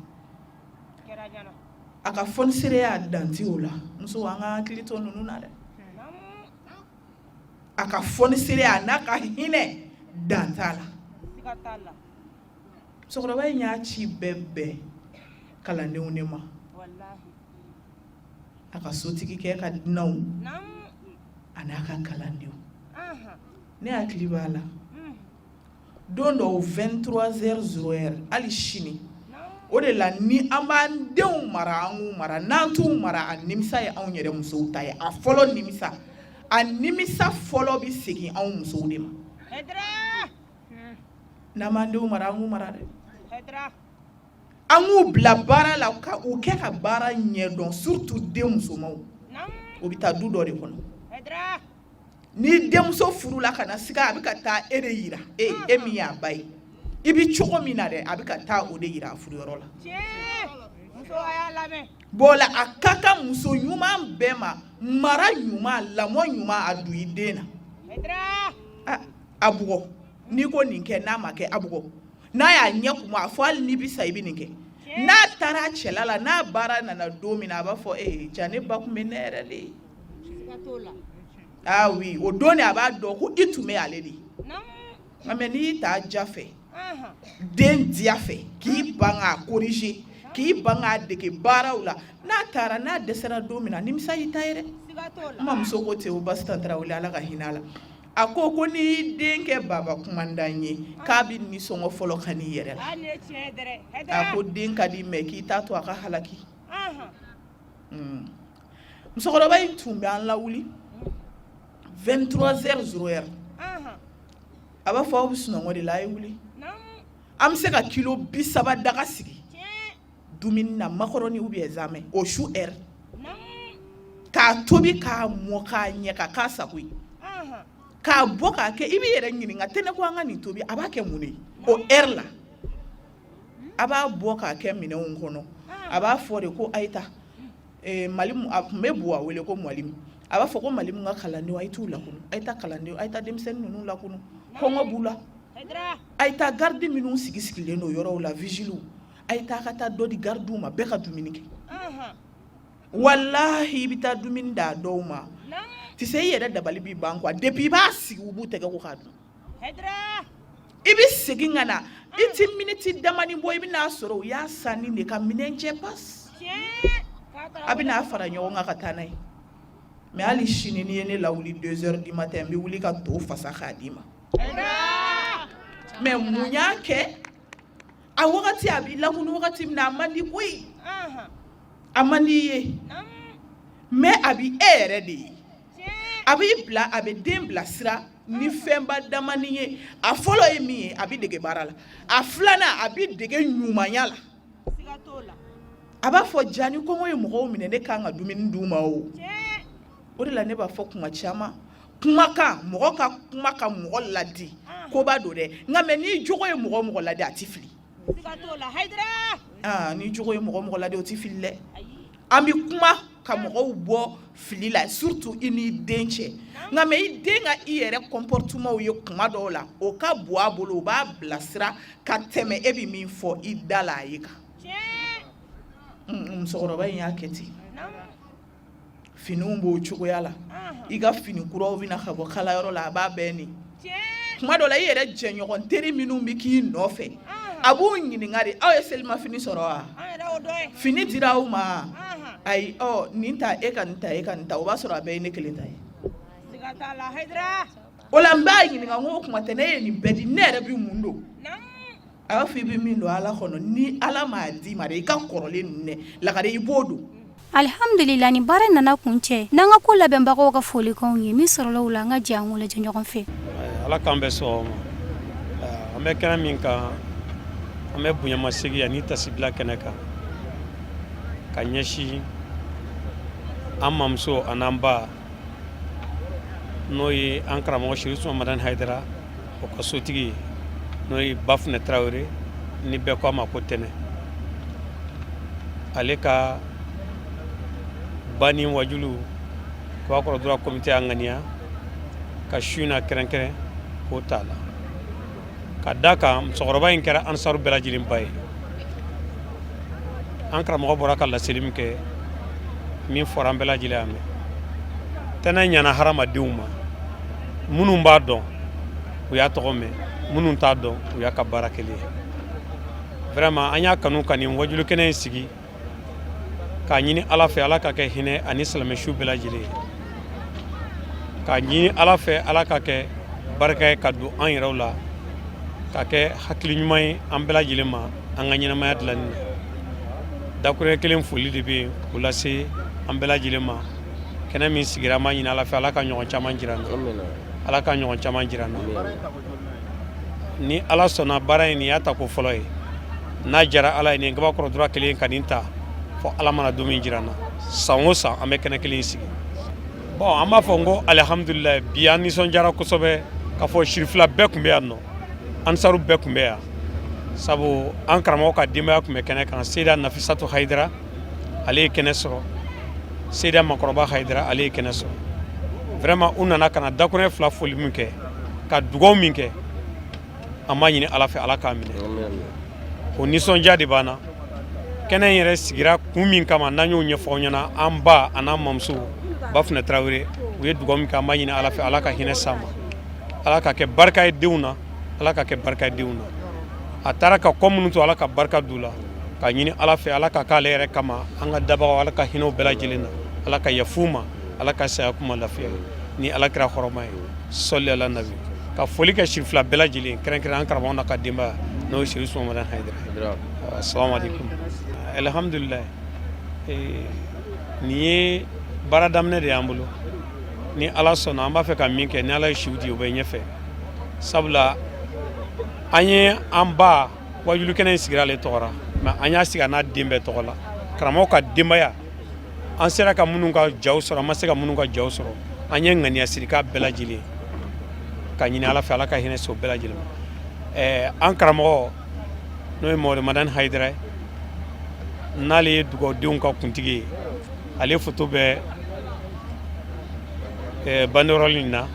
A ka fɔnisereya, dan tɛ o la. Muso, an ka hakili to ninnu na dɛ. A ka fɔnisereya n'a ka hinɛ, dan t'a la. Musokɔrɔba in y'a ci bɛɛ bɛn kalandenw de ma, a ka sotigikɛ ka dunanw a n'a ka kalandenw. Ne hakili b'a la, don dɔw 23h00, hali sini o de la, ni an b'an denw mara, an k'u mara. N'an t'u mara, a nimisa ye anw yɛrɛ musow ta ye. A fɔlɔ nimisa, a nimisa fɔlɔ bɛ segin anw musow de ma. N'an b'an denw mara, an k'u mara dɛ. An k'u bila baara la, ka u kɛ ka baara ɲɛdɔn, surtout den musomanw. O bɛ taa du dɔ de kɔnɔ. Ni denmuso furula ka na siga, a bɛ ka taa e de yira e, e min y'a ba ye. I bɛ cogo min na dɛ, a bɛ ka taa o de yira a furuyɔrɔ la. Bon la, a ka kan muso ɲuman bɛɛ ma, mara ɲuman, lamɔ ɲuman, a don i den na. A bugɔ. N'i ko nin kɛ, n'a ma kɛ, a bugɔ. N'a y'a ɲɛ kumu, a fɔ hali n'i bɛ sa, i bɛ nin kɛ. N'a taara a cɛla la, n'a baara nana don min na, a b'a fɔ: ee, ja ne ba tun bɛ ne yɛrɛ de ye. Ah oui, o don de a b'a dɔn ko i tun bɛ ale de ye. Nka mais n'i y'i ta ja fɛ, den diya fɛ, k'i ban k'a corriger, k'i ban k'a dege baaraw la, n'a taara, n'a dɛsɛra don min na, nimisa y'i ta ye dɛ. N mamuso ko ten o, Basitan Tarawele, Ala ka hinɛ a la. A ko ko n'i y'i den kɛ baba kumandan ye, k'a bɛ nisɔngɔ fɔlɔ ka n'i yɛrɛ la. A ko den ka di, mais k'i t'a to a ka halaki. Musokɔrɔba in tun bɛ an lawuli 23h00. A b'a fɔ: aw bɛ sunɔgɔ de la, a ye wuli. An bɛ se ka kilo 30 daga sigi dumuni na, macaroni ou bien zamɛ, o su heure, k'a tobi k'a mɔ k'a ɲɛ ka k'a sago ye, k'a bɔ k'a kɛ. I b'i yɛrɛ ɲininka tɛnɛ ko an ka nin tobi, a b'a kɛ mun de ye o heure la? A b'a bɔ k'a kɛ minɛnw kɔnɔ. A b'a fɔ de ko a ye taa Mali. A tun bɛ Buwa wele ko Mwalimu. A b'a fɔ ko Malimu ka kalandenw, a ye t'u lakunu, a ye taa kalandenw, a ye taa denmisɛnnin ninnu lakunu, kɔngɔ b'u la. A ye taa garde minnu sigi sigilen don yɔrɔw la, vigile, a ye taa ka taa dɔ di gardiw ma, bɛɛ ka dumuni kɛ. Walahi, i bɛ taa dumuni d'a dɔw ma, tu sais, i yɛrɛ dabali b'i ban quoi. Depuis i b'a sigi, u b'u tɛgɛ ko k'a dun. I bɛ segin ka na, i ti miniti damani bɔ, i bɛn'a sɔrɔ u y'a sanni de ka minɛn cɛ pas, a bɛna fara ɲɔgɔn kan ka taa n'a ye. Mais hali sini, n'i ye ne lawuli 2 heures du matin, n bɛ wuli ka to fasa k'a d'i ma. Mais mun y'a kɛ? A wagati a b'i lakunu wagati min na, a man di koyi, a man di i ye, mais a bɛ e yɛrɛ de ye. A b'i bila, a bɛ den bilasira ni fɛnba damani ye. A fɔlɔ ye min ye, a bɛ dege baara la. A filanan, a bɛ dege ɲumanya la. A b'a fɔ: ja ni kɔngɔ ye mɔgɔw minɛ, ne kan ka dumuni d'u ma. O o de la, ne b'a fɔ kuma caman, kumakan, mɔgɔ ka kuma ka mɔgɔ ladi, koba don dɛ. Nka mais n'i jogo ye mɔgɔ mɔgɔ ladi, a ti fili. N'i jogo ye mɔgɔ mɔgɔ ladi, o ti fili dɛ. An bɛ kuma ka mɔgɔw bɔ fili la, surtout i n'i den cɛ. Nka mais i den ka i yɛrɛ comportement ye kuma dɔw la, o ka bon a bolo, o b'a bilasira ka tɛmɛ e bɛ min fɔ i da la a ye kan. Musokɔrɔba in y'a kɛ ten. Finiw b'o cogoya la, i ka fini kuraw bɛ na ka bɔ kalayɔrɔ la, a b'a bɛɛ ni. Tuma dɔ la, i yɛrɛ jɛɲɔgɔn teri minnu bɛ k'i nɔfɛ, a b'u ɲininka de: aw ye selimafini sɔrɔ wa? Fini dira aw ma? Ayi, ɔ nin ta, e ka nin ta, e ka nin ta. O b'a sɔrɔ a bɛɛ ye ne kelen ta ye. O la n b'a ɲininka n ko o tuma tɛ ne ye nin bɛɛ di, ne yɛrɛ bɛ mun don? A b'a fɔ i bɛ min don Ala kɔnɔ, ni Ala m'a d'i ma dɛ, i ka kɔrɔlen ninnu dɛ, lagare i b'o don. Alihamdulila, ni baara nana kuncɛ n'an ka ko labɛnbagaw ka folikanw ye. Min sɔrɔla u la, an ka jɛ an k'o lajɛ ɲɔgɔn fɛ. Ala k'an bɛn sɔgɔma ma. An bɛ kɛnɛ min kan, an bɛ bonyamasegin ani tasibila kɛnɛ kan ka ɲɛsin an mamuso an'an ba, n'o ye an karamɔgɔ Serifu Usumani Madani Hayidara, o ka sotigi ye, n'o ye Bafunɛ Tarawele, ni bɛɛ ko a ma ko Tɛnɛ. Ale ka banni wajulu Kabakɔrɔ Droit komite y'a ŋaniya ka su in na kɛrɛnkɛrɛn k'o t'a la, ka da kan musokɔrɔba in kɛra ansaru bɛɛ lajɛlen ba ye. An karamɔgɔ bɔra ka laseli min kɛ, min fɔra, an bɛɛ lajɛlen y'a mɛn. Tɛnɛ ɲana hadamadenw ma. Minnu b'a dɔn, u y'a tɔgɔ mɛn, minnu t'a dɔn, u y'a ka baara kɛlen ye. Vraiment, an y'a kanu ka nin wajulu kɛnɛ in sigi k'a ɲini Ala fɛ, Ala ka kɛ hinɛ ani silamɛsu bɛɛ lajɛlen ye, k'a ɲini Ala fɛ, Ala ka kɛ barika ye ka don an yɛrɛw la, ka kɛ hakili ɲuman ye an bɛɛ lajɛlen ma an ka ɲɛnamaya dilanni na. Dakuruɲɛ kelen foli de bɛ yen k'o lase an bɛɛ lajɛlen ma. Kɛnɛ min sigira, an b'a ɲini Ala fɛ, Ala ka ɲɔgɔn caman jira an na, Ala ka ɲɔgɔn caman jira an na. Ni Ala sɔnna, baara in, nin y'a tako fɔlɔ ye. N'a jara Ala ye, nin Kabakɔrɔ Droit kelen ka nin ta fɔ Ala mana don min jira an na, san o san an bɛ kɛnɛ kelen sigi. Bon, an b'a fɔ n ko alihamudulila, bi an nisɔndiyara kosɛbɛ k'a fɔ sirifila bɛɛ tun bɛ yan nɔ, ansaru bɛɛ tun bɛ yan, sabu an karamɔgɔ ka denbaya tun bɛ kɛnɛ kan. Seyida Nafisatu Hayidara, ale ye kɛnɛ sɔrɔ. Seyida Makɔrɔba Hayidara, ale ye kɛnɛ sɔrɔ. Vraiment, u nana ka na dakuruɲɛ fila foli min kɛ, ka dugaw min kɛ, an b'a ɲini Ala fɛ, Ala k'a minɛ. O nisɔndiya de b'an na. Kɛnɛ in yɛrɛ sigira kun min kama, n'an y'o ɲɛfɔ aw ɲɛna, an ba an'an mamuso Bafunɛ Tarawele, u ye dugaw min kɛ, an b'a ɲini Ala fɛ, Ala ka hinɛ s'an ma, Ala ka kɛ barika ye denw na, Ala ka kɛ barika ye denw na. A taara ka kɔ minnu to, Ala ka barika d'u la. Ka ɲini Ala fɛ, Ala ka k'ale yɛrɛ kama. An ka dabagaw, Ala ka hinɛw bɛɛ lajɛlen na, Ala ka yafu ma, Ala ka saya kuma lafiya ni Ala kira hɔrɔma ye, sɔli ala nabi. Ka foli kɛ sirifila bɛɛ lajɛlen, kɛrɛnkɛrɛn an karamɔgɔ n'a ka denbaya, n'o ye Serifu Usumani Madani Hayidara. Assalamu alaikum. Alhamdulillah, nin ye baara daminɛ de y'an bolo. Ni Ala sɔnna, an b'a fɛ ka min kɛ, ni Ala ye siw di, o bɛ ɲɛfɛ, sabula an ye an ba wajulu kɛnɛ in sigira ale tɔgɔ la, mais an y'a sigi a n'a den bɛɛ tɔgɔ la, karamɔgɔ ka denbaya. An sera ka minnu ka jaw sɔrɔ, an ma se ka minnu ka jaw sɔrɔ, an ye ŋaniya siri k'a bɛɛ lajɛlen, ka ɲini Ala fɛ, Ala ka hinɛ se o bɛɛ lajɛlen ma. An karamɔgɔ, n'o ye Mamadu Madani Hayidara ye, n'ale ye dugawudenw ka kuntigi ye, ale foto bɛ banderole in na,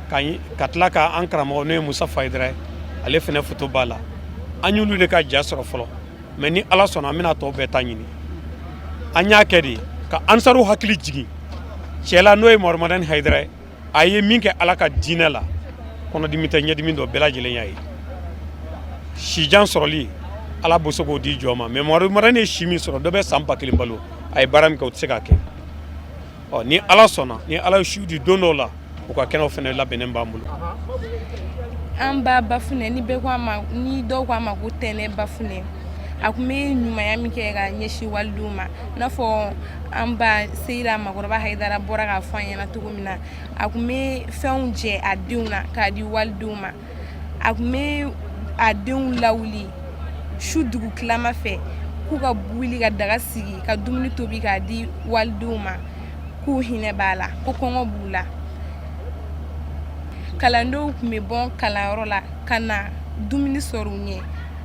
ka tila ka an karamɔgɔ, n'o ye Musa Hayidara ye, ale fana foto b'a la. An y'olu de ka ja sɔrɔ fɔlɔ, mais ni Ala sɔnna, an bɛna tɔw bɛɛ ta ɲini. An y'a kɛ de ka ansaru hakili jigin cɛ la, n'o ye Mamadu Madani Hayidara ye. A ye min kɛ Ala ka diinɛ la, kɔnɔdimi tɛ, ɲɛdimi dɔ, bɛɛ lajɛlen y'a ye. Sijan sɔrɔli, Ala bɛ se k'o di jɔn ma, mais Mamadu Madani ye si min sɔrɔ, dɔ bɛ san 1000 balo, a ye baara min kɛ, o tɛ se k'a kɛ. Ɔ ni Ala sɔnna, ni Ala ye siw di don dɔw la, u ka kɛnɛw fana labɛnnen b'an bolo. An ba Bafunɛ, ni bɛɛ ko a ma, ni dɔw ko a ma ko Tɛnɛ Bafunɛ, a tun bɛ ɲumanya min kɛ ka ɲɛsin walidenw ma, i n'a fɔ an ba Seyida Makɔrɔba Hayidara bɔra k'a fɔ an ɲɛna cogo min na, a tun bɛ fɛnw jɛ a denw na k'a di walidenw ma. A tun bɛ a denw lawuli su dugu tilama fɛ k'u ka wuli ka daga sigi ka dumuni tobi k'a di walidenw ma, k'u hinɛ b'a la, ko kɔngɔ b'u la. Kalandenw tun bɛ bɔ kalanyɔrɔ la ka na dumuni sɔrɔ u ɲɛ,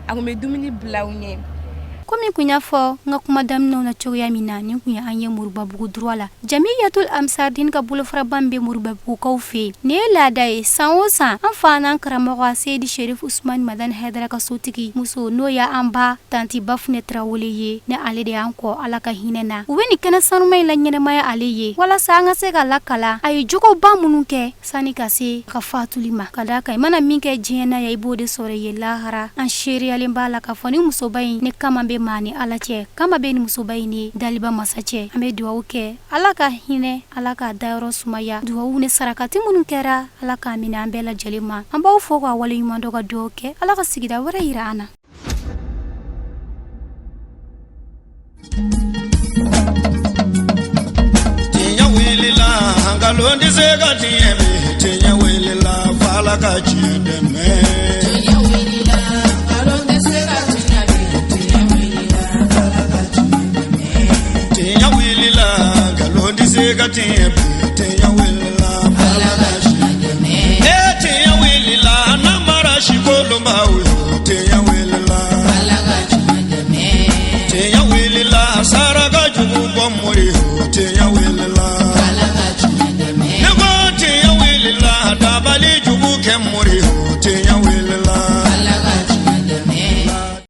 a tun bɛ dumuni bila u ɲɛ. Komi kun y'a fɔ n ka kuma daminɛw na cogoya min na, nin kun ye an ye Moribabugu droit la, Jamiyatul Ansardine ka bolofaraba min bɛ Moribabugukaw fɛ yen. Nin ye laada ye san o san, an fa n'an karamɔgɔ Seyidi Sherif Usumani Madani Hayidara ka sotigi muso, n'o ye an ba tanti Bafunɛ Tarawele ye, ni ale de y'an kɔ, Ala ka hinɛ na, u bɛ nin kɛnɛ sanuma in la ɲɛnamaya ale ye, walasa an ka se ka lakala a ye jogoba minnu kɛ sani ka se ka fatuli ma. Ka d'a kan, i mana min kɛ diɲɛ na yan, i b'o de sɔrɔ yen lahara. An seereyalen b'a la k'a fɔ ni musoba in ni kama bɛ maa ni Ala cɛ, kama bɛ ni musoba in ni daliba masa cɛ. An bɛ dugawu kɛ, Ala ka hinɛ, Ala k'a dayɔrɔ sumaya. Dugawu ni sarakati minnu kɛra, Ala k'a minɛ an bɛɛ lajɛlen ma. An b'aw fo k'a waleɲuman dɔn, ka dugawu kɛ, Ala ka sigida wɛrɛ yira an na. Tiɲɛ wulila, nkalon tɛ se ka tiɲɛ bi. Tiɲɛ wulila, f'Ala ka tiɲɛ dɛmɛ. Tiɲɛ wulila, nkalon tɛ se ka tiɲɛ bi. Tiɲɛ wulila, f'Ala ka tiɲɛ dɛmɛ. Tiɲɛ wulila, nkalon tɛ se ka tiɲɛ bi. Tiɲɛ wulila, f'Ala ka tiɲɛ dɛmɛ. Ee, tiɲɛ wulila, namara sikolonbaw yo. Tiɲɛ wulila, Ala ka tiɲɛ dɛmɛ. Tiɲɛ wulila, saraka jugu bɔ mori yo. Tiɲɛ wulila, Ala ka tiɲɛ dɛmɛ. Ne ko tiɲɛ wulila, dabali jugu.